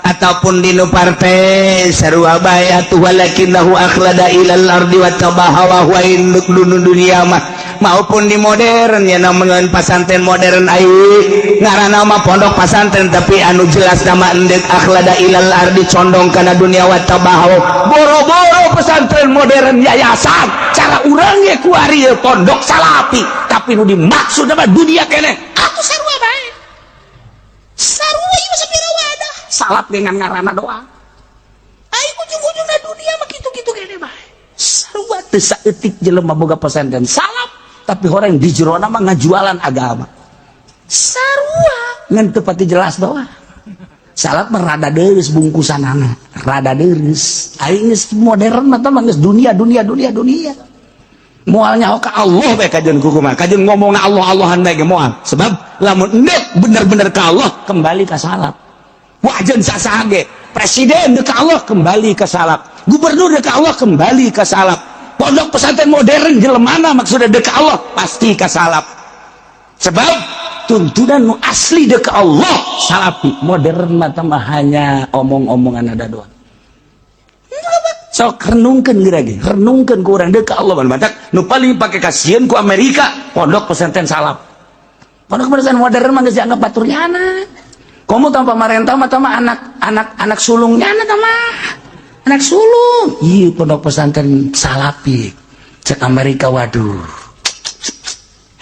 ataupun di nu partai sarua bae atuh. Walakinnahu akhlada ilal ardi wattaba'a hawahu, induk dunia mah, maupun di modern ya, namanya pasantren modern, ai ngaranna mah pondok pasantren, tapi anu jelas nama endek akhlada ilal ardi, condong kana dunia, wattaba'a. Boro-boro pesantren modern yayasan, cara urang ge kuari pondok salapi, tapi nu dimaksud nama dunia keneh atuh, sarua bae, sarua ieu sapira wadah salap dengan ngaranna doang. Ai ujung-ujungna dunia mah kitu-kitu keneh bae, sarua. Teu saeutik jelema boga pesantren salap, tapi orang di jerona mah ngajualan agama, sarua. Ngan teu pati jelas bahwa salap mah rada deus bungkusanana, rada deus. Aing geus modern mah mah geus dunia, dunia, dunia, dunia. Moal nyaho ka Allah bae kajeun kumaha, kajeun ngomong Allah Allahan bae ge moal, sebab lamun endek bener-bener ka Allah, kembali ka salaf. Wajan sasaha ge, presiden dek ka Allah, kembali ke salaf, gubernur dek ka Allah, kembali ke salaf, pondok pesantren modern jelemana maksudnya dek ka Allah, pasti ke salaf, sebab tuntunan nu asli dek ka Allah salafi. Modern mah mah hanya omong-omongan ada doang. Sok renungkeun geura ge, renungkeun ku urang dek ka Allah. Matak nu paling pake kasihan ku Amerika pondok pesantren salaf. Pondok pesantren modern mah geus dianggap baturnyana. Komo tanpa pemerintah mah mah anak anak anak sulungnya mah anak sulung. Iya, pondok pesantren salafi cek Amerika, waduh,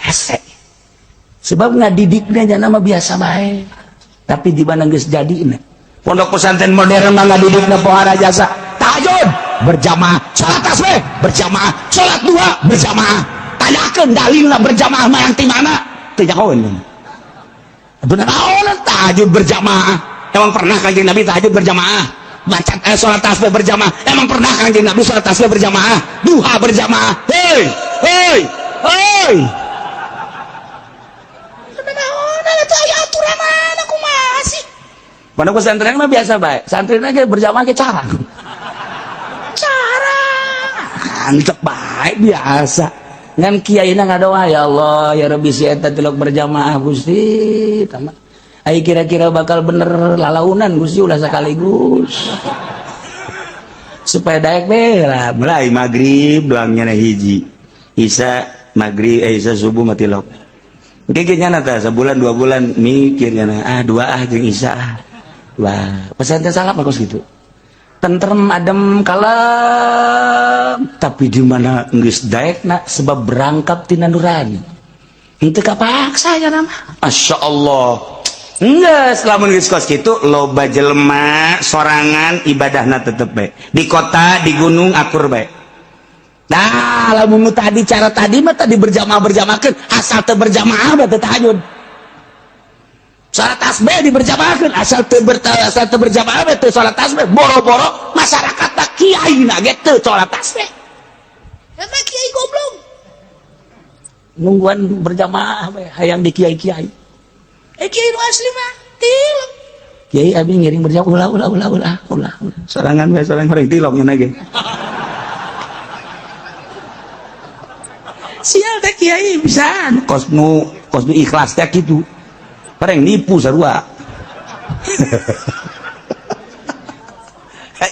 hese, sebab ngadidiknya nama biasa bae. Tapi di mana geus jadi pondok pesantren modern mah ngadidikna pohara jasa tahajud berjamaah, salat tasbih berjamaah, salat duha berjamaah. Tanyakeun dalilna berjamaah mah yang ti mana, teu nyahoeun. Bener naon tahajud berjamaah? Emang pernah Kanjeng Nabi tahajud berjamaah? Baca salat tasbih berjamaah, emang pernah Kanjeng Nabi salat tasbih berjamaah, duha berjamaah? Hei, hei, hei, naon atuh, aya aturan mana, kumaha sih? Pondok pesantren mah biasa bae, santri ge berjamaah ge carang cara antep bae biasa. Ngan kiaina ngadoa, "Ya Allah, ya Rabbi, si eta tilok berjamaah, Gusti, tama ai kira-kira bakal bener lalaunan, Gusti, ulah sekaligus supaya daek be lah." Mulai maghrib doangnya na hiji isa maghrib, eh, isa subuh mati lok. Kayaknya nata sebulan 2 bulan mikirnya, ah, dua ah jeung isa ah. Wah, pesantren salaf bagus gitu, tentrem, adem, kalem. Tapi di mana geus daekna, sebab berangkat tina nurani, henteu kapaksa ya nama. Masya Allah. Enggak, selama geus kos kitu loba jelema sorangan ibadahna tetep bae. Di kota, di gunung akur bae. Nah, lamun tadi cara tadi mah tadi berjamaah berjamaahkeun, asal teu berjamaah mah teu tahajud. Salat tasbih diberjamaahkeun, asal teu berjamaah mah teu salat tasbih. Boro-boro masyarakat tak, kiai na ge teu salat tasbih. Eta kiai goblok. Nungguan berjamaah bae hayang di kiai-kiai. Eh, kiai nu asli mah tilok. Kiai abi ngiring berjauh ulah ulah ulah ulah ulah. Sorangan bae sorangan orang tilok nya ge. Sial teh kiai bisa kos nu ikhlas teh kitu. Pareng nipu sarua.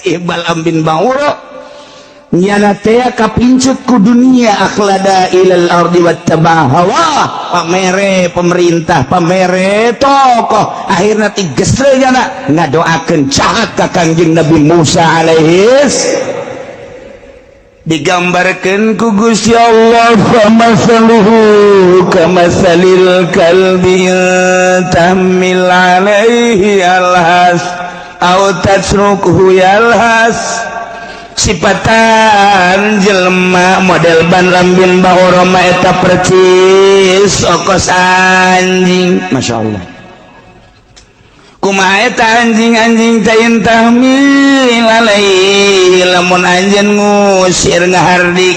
Ibal bin Ba'ura nyana teh kapincut ku dunia akhlada ilal ardi wattaba hawa pamere pemerintah pamere tokoh akhirna tigesre nyana ngadoakeun jahat ka Kangjeng Nabi Musa alaihis digambarkeun ku Gusti Allah famasaluhu kamasalil kalbi tahmil alaihi alhas aw tatsrukuhu yalhas sipatan jelema model Balaam bin Baura mah eta percis okos anjing. Masya Allah kumaha eta anjing-anjing teh tahmil alaihi lamun anjeun ngusir ngahardik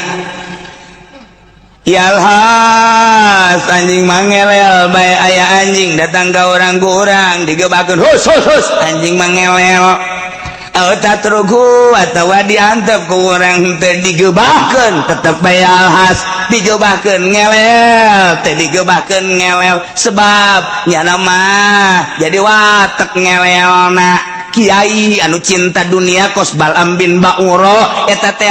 yalhas anjing mangelel bae aya anjing datang ka urang ku urang digebakeun hus hus hus anjing mangelel tatruku atawa diantep ku urang teh digebakeun tetep bae alhas digebakeun ngelel teh digebakeun ngelel sebab nyana mah jadi watek ngelelna. Kiai anu cinta dunia kos Balaam bin Baura eta teh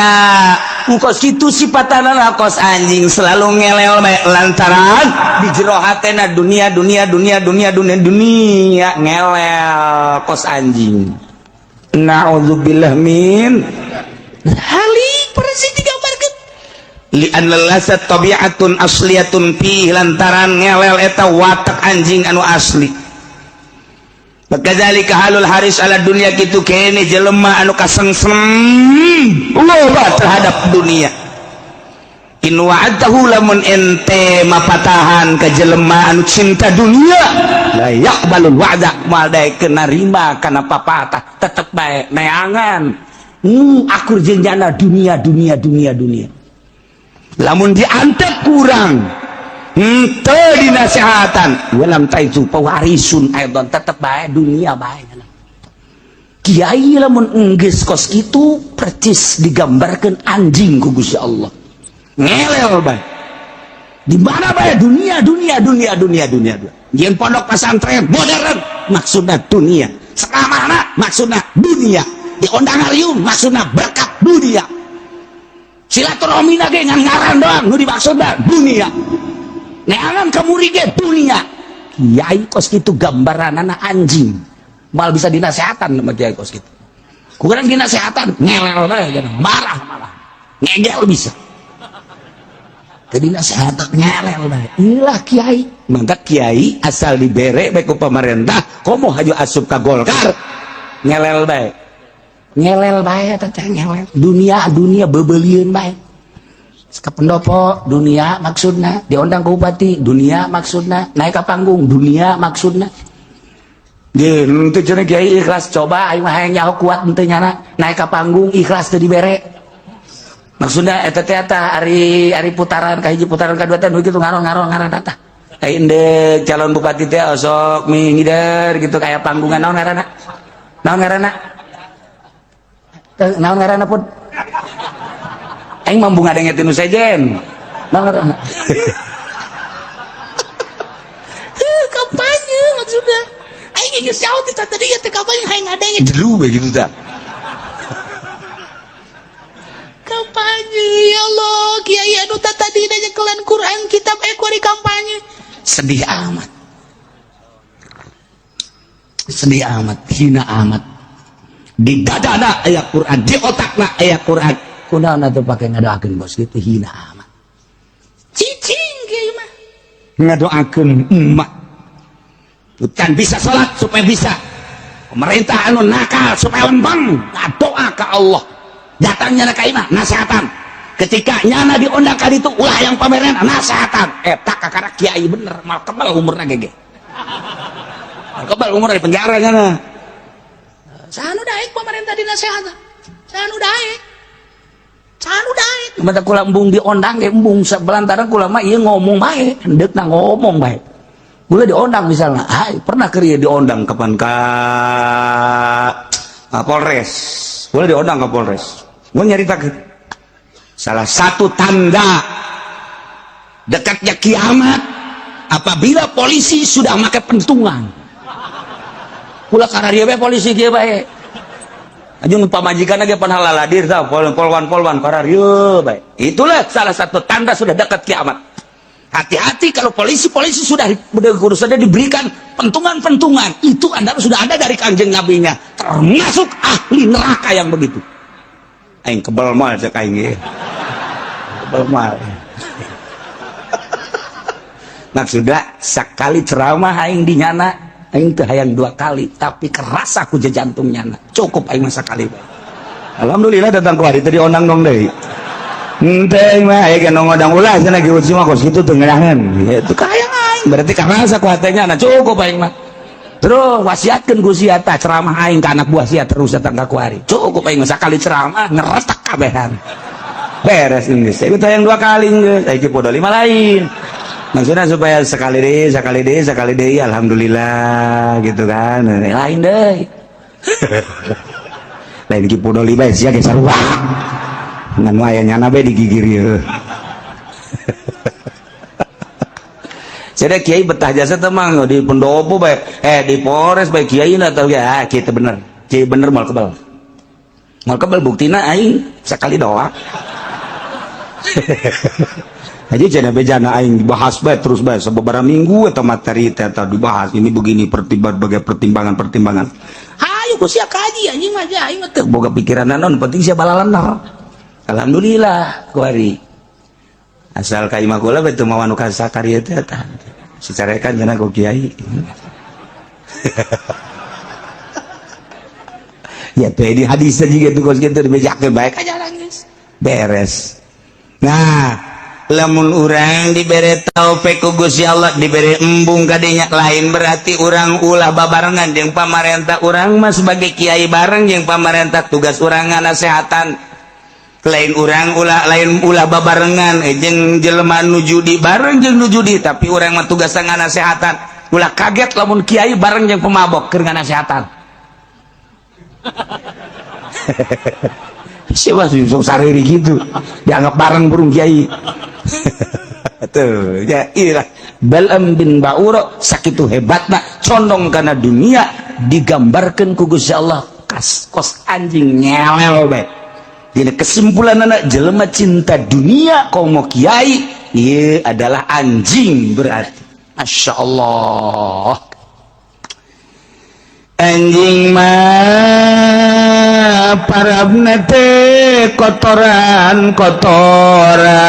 kos kitu sipatanana kos anjing selalu ngelel bae lantaran di jero hatena dunia dunia dunia dunia dunia dunia ngelel kos anjing. Na'udzubillah min halik persis digambarkeun li anna lasat tabi'atun asliyatun fi lantaran ngelel eta watak anjing anu asli. Bakadzalika halul haris ala dunya kitu kene jelema anu kasengsem loba terhadap dunia. In wa'adahu lamun ente mapatahan ka jelema anu cinta dunia la yaqbalul wa'da moal daekeun narima kana papatah tetep bae neangan akur jeung jana dunia dunia dunia dunia lamun diantep kurang henteu dinasehatan walam taizu pewarisun aidon tetep bae dunia bae. Kiai lamun enggeus kos kitu percis digambarkeun anjing ku Gusti Allah ngelel bae di mana bae dunia dunia dunia dunia dunia jeung pondok pesantren modern maksudna dunia sekamana maksudna dunia diondang hariung maksudna berkat dunia silaturahmina ge ngan ngaran doang nu dimaksudna dunia neangan kamuri ge dunia. Kiai kos kitu gambaranana anjing mal bisa dinasehatan sama kiai kos kitu kurang dinasehatan ngelel bae marah malah ngegel bisa jadi nasihat ngelel bae. Inilah kiai. Mantap kiai asal dibere bae ku pemerintah, komo haju asup ka Golkar. Ngelel bae. Ngelel bae eta teh ngelel. Dunia dunia bebelieun bae. Ka pendopo dunia maksudna, diondang ke bupati dunia maksudna, naik ka panggung dunia maksudna. Ge henteu cenah kiai ikhlas coba aing mah hayang nyaho kuat henteu nyana naik ka panggung ikhlas teu dibere. Maksudnya eta teh eta ari ari putaran ka hiji putaran ka dua teh nu kitu ngaron-ngaron ngaran eta. Ai endek calon bupati teh osok mingider gitu kayak panggungan naon ngaranna? Naon ngaranna? Naon ngaranna pun? Aing mah embung ngadenge tinu sejen. Naon ngaranna? Heuh kampanye maksudnya. Aing geus nyaho ti tadi teh kampanye hayang ngadenge jelu we kitu tah. Kampanye ya Allah kiai anu tadi nyekelan Quran kitab kuari kampanye sedih amat sedih amat hina amat di dadana aya Quran di otakna aya Quran kunaon atuh pake ngadoakeun bos gitu hina amat cicing kiai mah ngadoakeun emak can bisa salat supaya bisa pemerintah anu nakal supaya lembang ngadoa ka Allah datangnya ka imah nasehatan ketika nyana diundang ka ditu ulah yang pameran nasehatan eta kakara kiai bener mal kebal umurna gege mal kebal umur di penjara nyana sanu daek pemerintah dinasehatan sanu daek sanu daek mata kula embung diondang ge embung sebelantaran kula mah ieu ngomong bae hendeukna ngomong bae Gula diondang misalnya, hai pernah kerja diondang kapan ka Polres. Gula diondang ke Polres. Gua nyaritakeun. Salah satu tanda dekatnya kiamat apabila polisi sudah pakai pentungan. Ulah karena dia bae polisi kieu bae. Ajung pamajikan ge pan halaladir tah polwan-polwan kararieu bae. Itulah salah satu tanda sudah dekat kiamat. Hati-hati kalau polisi-polisi sudah sudah diberikan pentungan-pentungan, itu Anda sudah ada dari Kanjeng Nabinya, termasuk ahli neraka yang begitu. Aing kebel mal cek aing ge. Kebel mal. Maksudnya sekali ceramah aing di nyana, aing teu hayang dua kali, tapi keras aku jantung nyana. Cukup aing mah sakali bae. Alhamdulillah datang ku hari tadi ondang dong deui. Henteu mah aya ge ngondang ulah cenah ge mah kos kitu teu ngeunaheun. Itu kahayang aing, berarti karasa ku hatenya na cukup aing mah. Terus wasiatkeun ku sia tah ceramah aing ka anak buah sia terus datang ka ku hari. Cukup aing mah sakali ceramah ngeretak kabehan. Beres geus. Ieu hayang dua kali geus. Aya podo lima lain. Maksudnya supaya sekali deui, sekali deui, sekali deui alhamdulillah gitu kan. Lain deui. Lain ki podo lima sia ge sarua. Ngan aya nyana bae digigir ieu. Jadi kiai betah jasa teh mah di pendopo bae, di Polres bae kiai na tahu ya, kiai teh bener. Kiai bener moal kebal. Moal kebal buktina aing sekali doa. Jadi cenah bejana aing dibahas bae terus bae sababaraha minggu eta materi teh eta dibahas ini begini berbagai pertimbangan-pertimbangan. Hayu ku sia kaji anjing mah aing mah teu boga pikiran naon penting sia balalener. Alhamdulillah kuari. Asal ka imah kula bae teu mawa nu kasakari teh eta. Sicarekan cenah ku kiai. Ya teh di hadis juga tuh kos kitu dibejakeun bae ka jalan geus. Beres. Nah, lamun urang dibere taufik ku Gusti Allah dibere embung kadinya lain berarti urang ulah babarengan jeung pamarentah urang mah sebagai kiai bareng jeung pamarentah tugas urang nganasehatan. Lain urang ulah lain ulah babarengan jeung jelema nu judi bareng jeung nu judi tapi urang mah tugas nganasehatan. Ulah kaget lamun kiai bareng jeung pemabok keur nganasehatan. Siapa sih sok sariri gitu dianggap bareng burung kiai. Tuh ya ilah Bal'am bin Ba'ura sakitu hebatna condong kana dunia digambarkeun ku Gusti Allah kas kos anjing nyelel bae. Dina kesimpulan anak jelema cinta dunia komo kiai ieu adalah anjing berarti. Masya Allah. Anjing mah parabna teh kotoran kotoran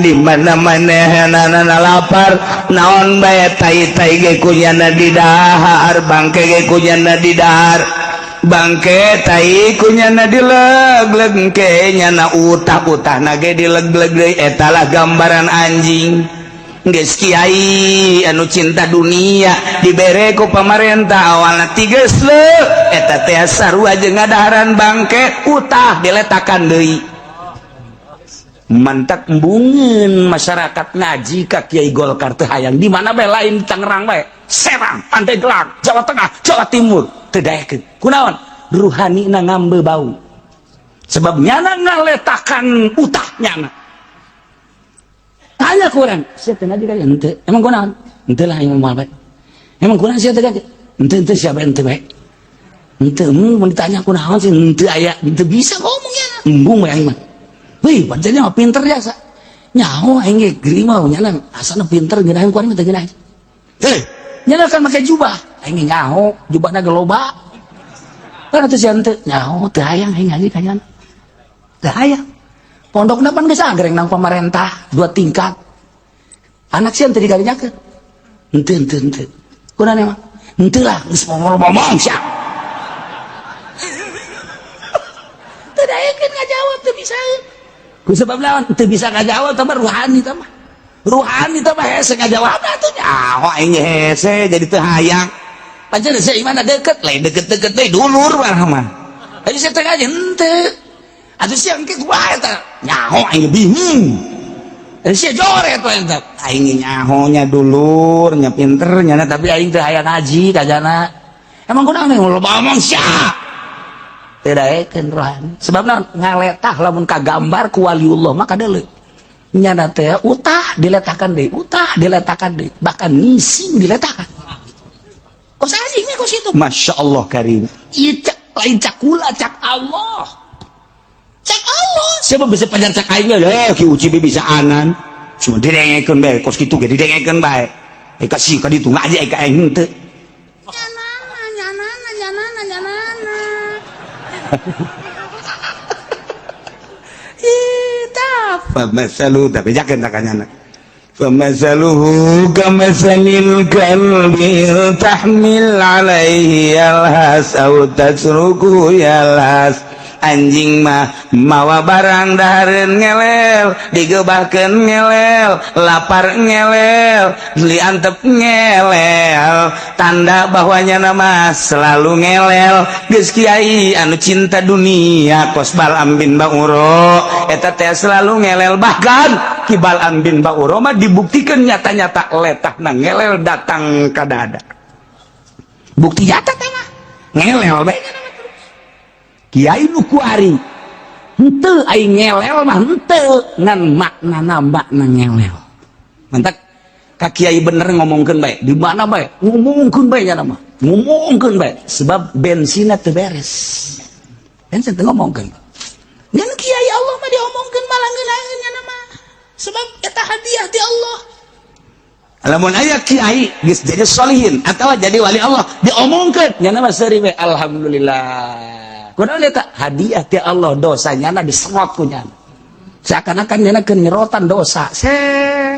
di mana-mana hanana lapar naon bae tai-tai ge kunyana didahar bangke ge kunyana didahar bangke tai kunyana dileg-leg ke nyana utah-utahna ge dileg-leg deui eta lah gambaran anjing. Geus kiai anu cinta dunia dibere ku pamarentah awalna tiges leuh eta teh sarua jeung ngadaharan bangke utah diletakan deui. Mantak embungeun masyarakat ngaji ka Kiai Golkar teh hayang di mana bae lain Tangerang bae, Serang, Pandeglang, Jawa Tengah, Jawa Timur teu daekeun. Kunaon? Ruhanina ngambe bau. Sebab nyana ngaletakan utah nyana. Tanya kurang, siapa ngaji kali? Ente, emang kunaon? Ente lah yang mau bae. Emang kunaon siapa ngaji? Ente ente siapa ente bae? Ente, mun ditanya kunaon sih ente aya, ente bisa ngomongnya. Embung bae aing mah. Wih, pancen mah pinter jasa. Nyaho aing ge geri mah nyana asana pinter ngeunaheun ku aing mah teu ngeunaheun. Heh, nyana kan make jubah. Aing ge nyaho, jubahna ge loba. Kan atuh sia ente nyaho teu hayang aing ngaji ka nyana. Teu hayang. Pondokna pan geus agreng nang pamarentah dua tingkat. Anak sia teu dikarinyakeun. Henteu henteu henteu. Kunaon emang? Henteu lah geus ngomong sia. Teu daekeun ngajawab teu bisa. Ku sebab lawan teu bisa ngajawab tah ruhani tah mah. Ruhani tah mah hese ngajawab atuh nyaho aing hese jadi teu hayang. Pancen sia imana deket, lain deket-deket deui dulur mah. Aja sia teh ngaji henteu. Atuh sia engke kumaha eta? Nyaho aing bingung. Sia joret we eta. Aing nyaho nya dulur nya, pinter nya, tapi aing teu hayang ngaji kajana. Emang kunaon loba omong sia? Teu daekeun rohani. Sebabna ngaletah lamun kagambar ku waliullah mah kadeuleu. Nyana teh utah diletakan deui, utah diletakan deui, bahkan ngising diletakan. Kos anjing kos itu. Masya Allah karim. Ieu cak lain cak kula, cak Allah. Cak Allah. Siapa bisa pajar cak aing? Eh, Ki Uci bisa anan. Cuma didengekeun bae kos kitu ge didengekeun bae. Eh, kasih ka ditu ngaji ka aing henteu. Nyanana, nyanana, nyanana, nyanana. Ih, Famatsalu tapi jakeun takanyana. فمثله كمثل الكلب تحمل عليه يلهث أو تتركه يلهث. Anjing mah mawa barang dahareun ngelel, digebahkeun ngelel, lapar ngelel, diantep ngelel, tanda bahwanya nama selalu ngelel. Geus kiai anu cinta dunia kos Balam bin Bauro eta teh selalu ngelel. Bahkan Ki Balam bin Bauro mah dibuktikan nyata-nyata letahna ngelel datang ka dada, bukti nyata teh mah ngelel bae. Kiai nu kuari henteu, aing ngelel mah henteu, ngan maknana makna ngelel. Mantak ka kiai bener ngomongkeun bae, di mana bae ngomongkeun bae, nya mah ngomongkeun bae, sebab bensinna teu beres, bensin teu ngomongkeun. Ngan kiai Allah mah diomongkeun malah ngeunaheun nya mah, sebab eta hadiah ti Allah. Lamun aya kiai geus jadi solihin atau jadi wali Allah diomongkeun, nya mah seuri we, alhamdulillah. Kunaon eta hadiah ti Allah, dosanya na diserot ku nyana. Seakan-akan nyana keur nyerotan dosa. Se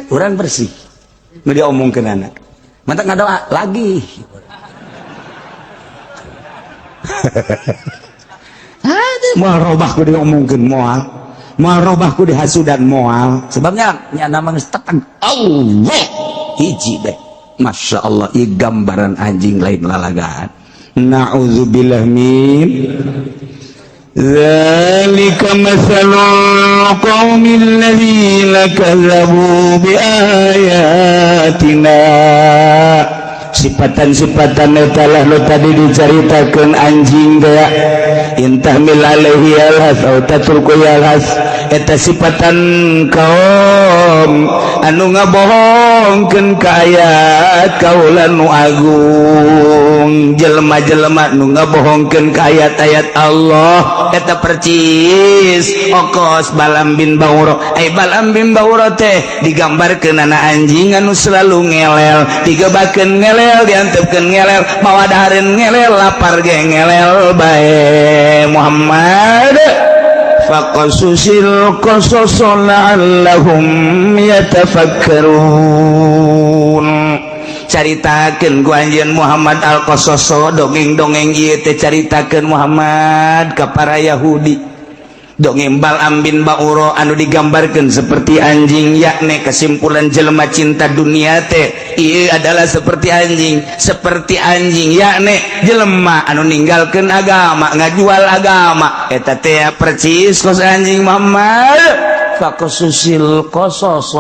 urang bersih. Nu diomongkeun anak. Mantak ngadoa lagi. Aduh, Moal robah ku diomongkeun moal. Moal robah ku dihasudan moal. Sebabnya nyana mah geus teteng Allah hiji deh. Masya Allah, ieu gambaran anjing lain lalagaan. Na'udzubillah min dzalika matsalul qaumil ladzina kazzabu biayatina. Sifatan-sifatan eta lah nu tadi dicaritakeun anjing teh, intahmil alaihi yalhas au tatruku yalhas, eta sifatan kaum anu ngabohongkeun ka ayat kaula nu agung, jelema-jelema nu ngabohongkeun ka ayat-ayat Allah eta percis okos Balam bin Bauro. Ai Balam bin Bauro teh digambarkeun ana anjing anu selalu ngelel, digebakeun ngelel, diantepkeun ngelel, mawa dahareun ngelel, lapar ge ngelel bae. Muhammad, faqasusil qasas la'allahum yatafakkarun. Caritakeun ku anjeun Muhammad al-Qasas, dongeng-dongeng ieu teh caritakeun Muhammad ka para Yahudi, dongeng Balam bin Bauro anu digambarkeun seperti anjing, yakni kesimpulan jelema cinta dunia teh ieu adalah seperti anjing, seperti anjing yakni jelema anu ninggalkeun agama, ngajual agama, eta teh percis kos anjing. Muhammad, faqasusil qasas,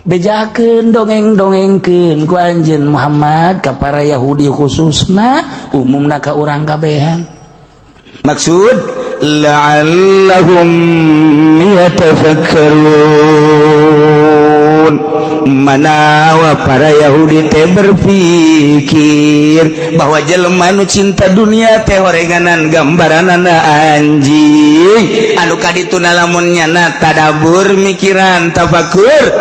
bejakeun, dongeng-dongengkeun ku anjeun Muhammad ka para Yahudi khususna, umumna ka urang kabehan. Maksud la'allahum yatafakkarun, manawa para Yahudi teh berpikir bahwa jelema nu cinta dunia teh horenganan gambaranana anjing anu kadituna lamun nyana tadabur mikiran tafakur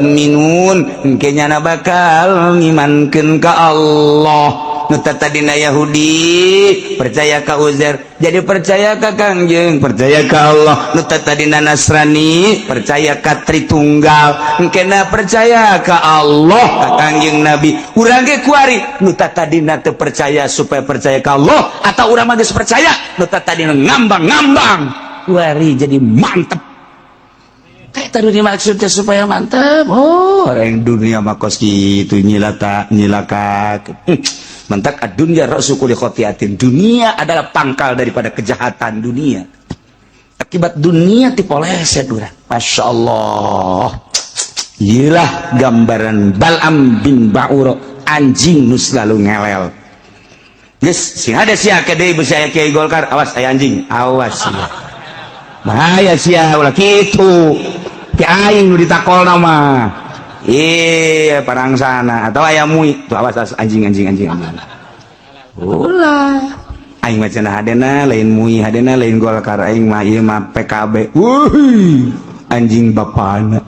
minun engke nyana bakal ngimankeun ka Allah. Nu tadina Yahudi percaya ka Uzair jadi percaya ka Kangjeng, percaya ka Allah. Nu tadina Nasrani percaya ka Tritunggal engkena percaya ka Allah, ka Kangjeng Nabi. Urang ge kuari nu tadina teu percaya supaya percaya ka Allah, atau urang mah geus percaya, nu tadina ngambang-ngambang kuari jadi mantep. Kayak tadi maksudnya supaya mantep. Oh, orang dunia mah kos kitu nyilata nyilaka. Mentak dunia ra'su kulli khotiatin. Dunia adalah pangkal daripada kejahatan dunia. Akibat dunia tipoleset urang. Masya Allah. Iyalah gambaran Bal'am bin Ba'ura, anjing nu selalu ngelel. Geus sing ada sia ke deui beusi aya kiai Golkar, awas aya anjing, awas sia. Bahaya sia ulah kitu. Ki aing nu ditakolna mah. Iya, parang sana atau aya mui, tuh awas, awas anjing anjing anjing anjing. Ulah. Aing mah cenah hadena lain mui, hadena lain Golkar, aing mah ieu mah PKB. Wuih, anjing bapana.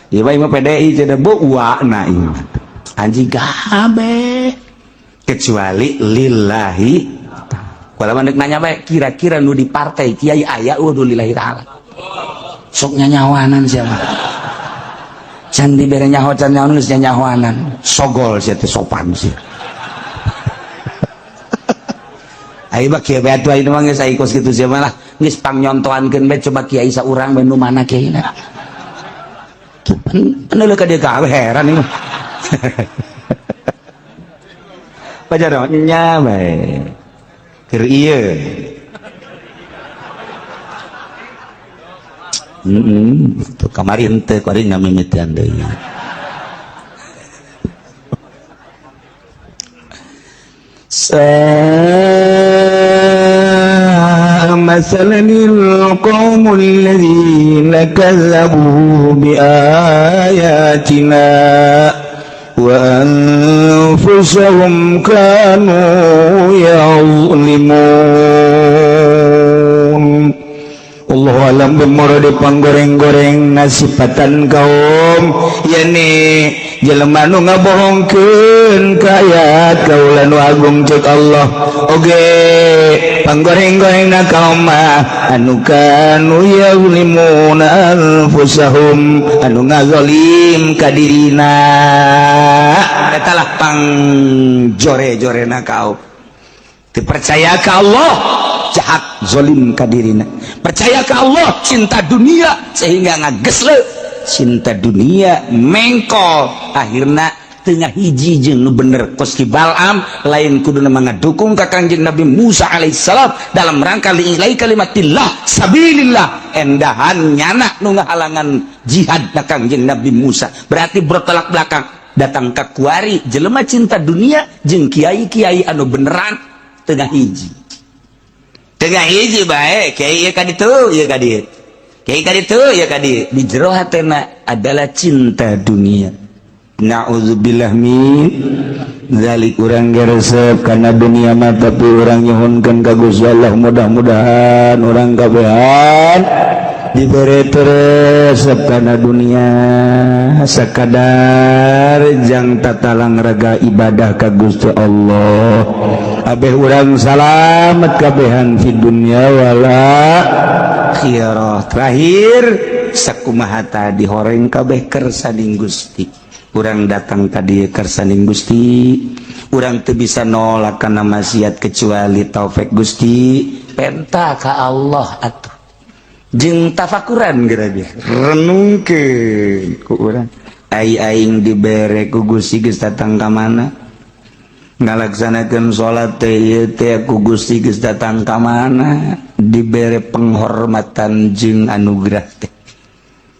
Ieu mah mah PDI cenah bu uana ieu mah. Anjing kabeh. Kecuali lillahi. Kalau mah nanya bae kira-kira nu di partai kiai aya eueuh lillahi ta'ala. Sok nyanyawanan siapa? Can dibere nyaho can nyaho geus nyanyawanan. Sogol sia teh sopan sia. Ayo mah kieu bae atuh ayeuna mah geus aya kos kitu sia mah lah. Geus pangnyontoankeun bae coba kiai saurang bae nu mana kiaina. Peneuleuh ka dieu kabeh heran ieu mah. Pajar nya bae. Keur ieu. Tuh kamari henteu kuari ngamimitian deui. Masalanil qaumul ladzina kazzabu biayatina wa anfusahum kanu ya'zlimun. Allahu alam bimuradi panggoreng-goreng nasipatan kaum yani jelema nu ngabohongkeun ka ayat kaula nu agung cek Allah oge panggoreng-gorengna kaum mah anu kanu yazlimuna anfusahum anu ngazalim ka dirina eta lah pangjore-jorena kaum dipercaya ka Allah jahat zalim ka dirina, percaya ka Allah cinta dunia sehingga ngagesle cinta dunia mengkol akhirna tengah hiji jeung nu bener kos ki Bal'am lain kuduna ngadukung ka Kangjeng Nabi Musa alaihissalam dalam rangka li'ilai kalimatillah sabilillah endahan nyana nu ngahalangan jihad na Kangjeng Nabi Musa berarti bertolak belakang datang ka kuari jelema cinta dunia jeung kiai-kiai anu beneran tengah hiji tengah hiji bae kiai ieu ka ditu ieu ka dieu kiai ka ditu ieu ka dieu di jero hatena adalah cinta dunia. Na'udzubillah min zalik urang geresep kana dunia mah tapi urang nyuhunkeun ka Gusti Allah mudah-mudahan urang kabehan dibere resep kana dunia sakadar jang tatalang raga ibadah ka Gusti Allah abeh urang salamet kabehan fi dunya wala akhirah. Terakhir sakumaha tadi horeng kabeh kersaning Gusti urang datang tadi kersaning Gusti urang teu bisa nolak kana maksiat kecuali taufik Gusti penta ka Allah atuh jeung tafakuran geura dia renungkeun ku urang ai aing dibere ku Gusti geus datang ka mana ngalaksanakeun salat teh ieu teh ku Gusti geus datang ka mana dibere penghormatan jeung anugerah teh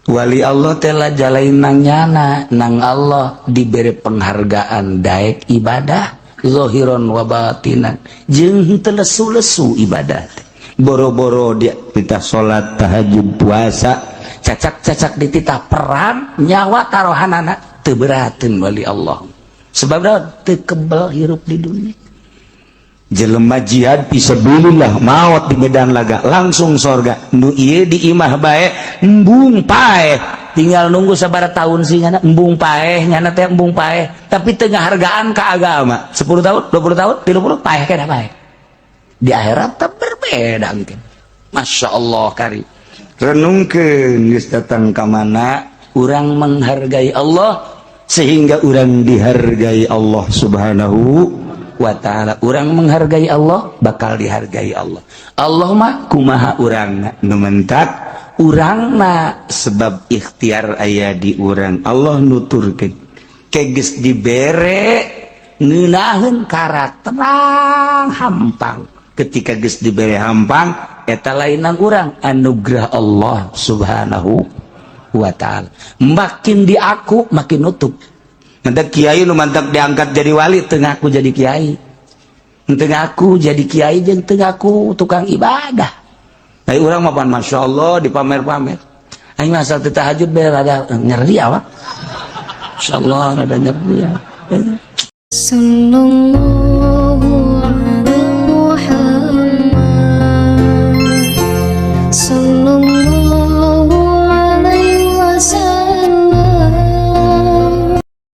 wali Allah teh jalain nang nyana nang Allah dibere penghargaan daek ibadah zahiron wa batinan jeung henteu lesu-lesu ibadah teh boro-boro dia titah salat tahajud puasa cacak-cacak dititah perang nyawa taruhanana teu berateun wali Allah sebab teu kebel hirup di dunia. Jelema jihad fisabilillah maot di medan laga langsung sorga nu ieu di imah bae embung paeh tinggal nunggu sabaraha tahun sih nyana embung paeh nyana teh embung paeh tapi teu ngahargaan ka agama 10 tahun 20 tahun 30 paeh keneh paeh di akhirat teh berbeda mungkin. Masya Allah kari renungkeun geus datang ka mana urang menghargai Allah sehingga urang dihargai Allah Subhanahu wa ta'ala. Urang menghargai Allah bakal dihargai Allah. Allah mah kumaha urangna nu mentak urangna sebab ikhtiar aya di urang. Allah nuturkeun ke geus dibere ngeunaheun karakterang hampang. Ketika geus dibere hampang eta lainan urang anugerah Allah Subhanahu Wa taala. Makin diaku, makin nutup. Mantak kiai nu mantak diangkat jadi wali teu ngaku jadi kiai, teu ngaku jadi kiai, jeung teu ngaku tukang ibadah. Ai urang mah pan masya Allah dipamer-pamer. Aing mah asal teu tahajud bae rada nyeri awak. Insyaallah rada nyeri ya. Sallallahu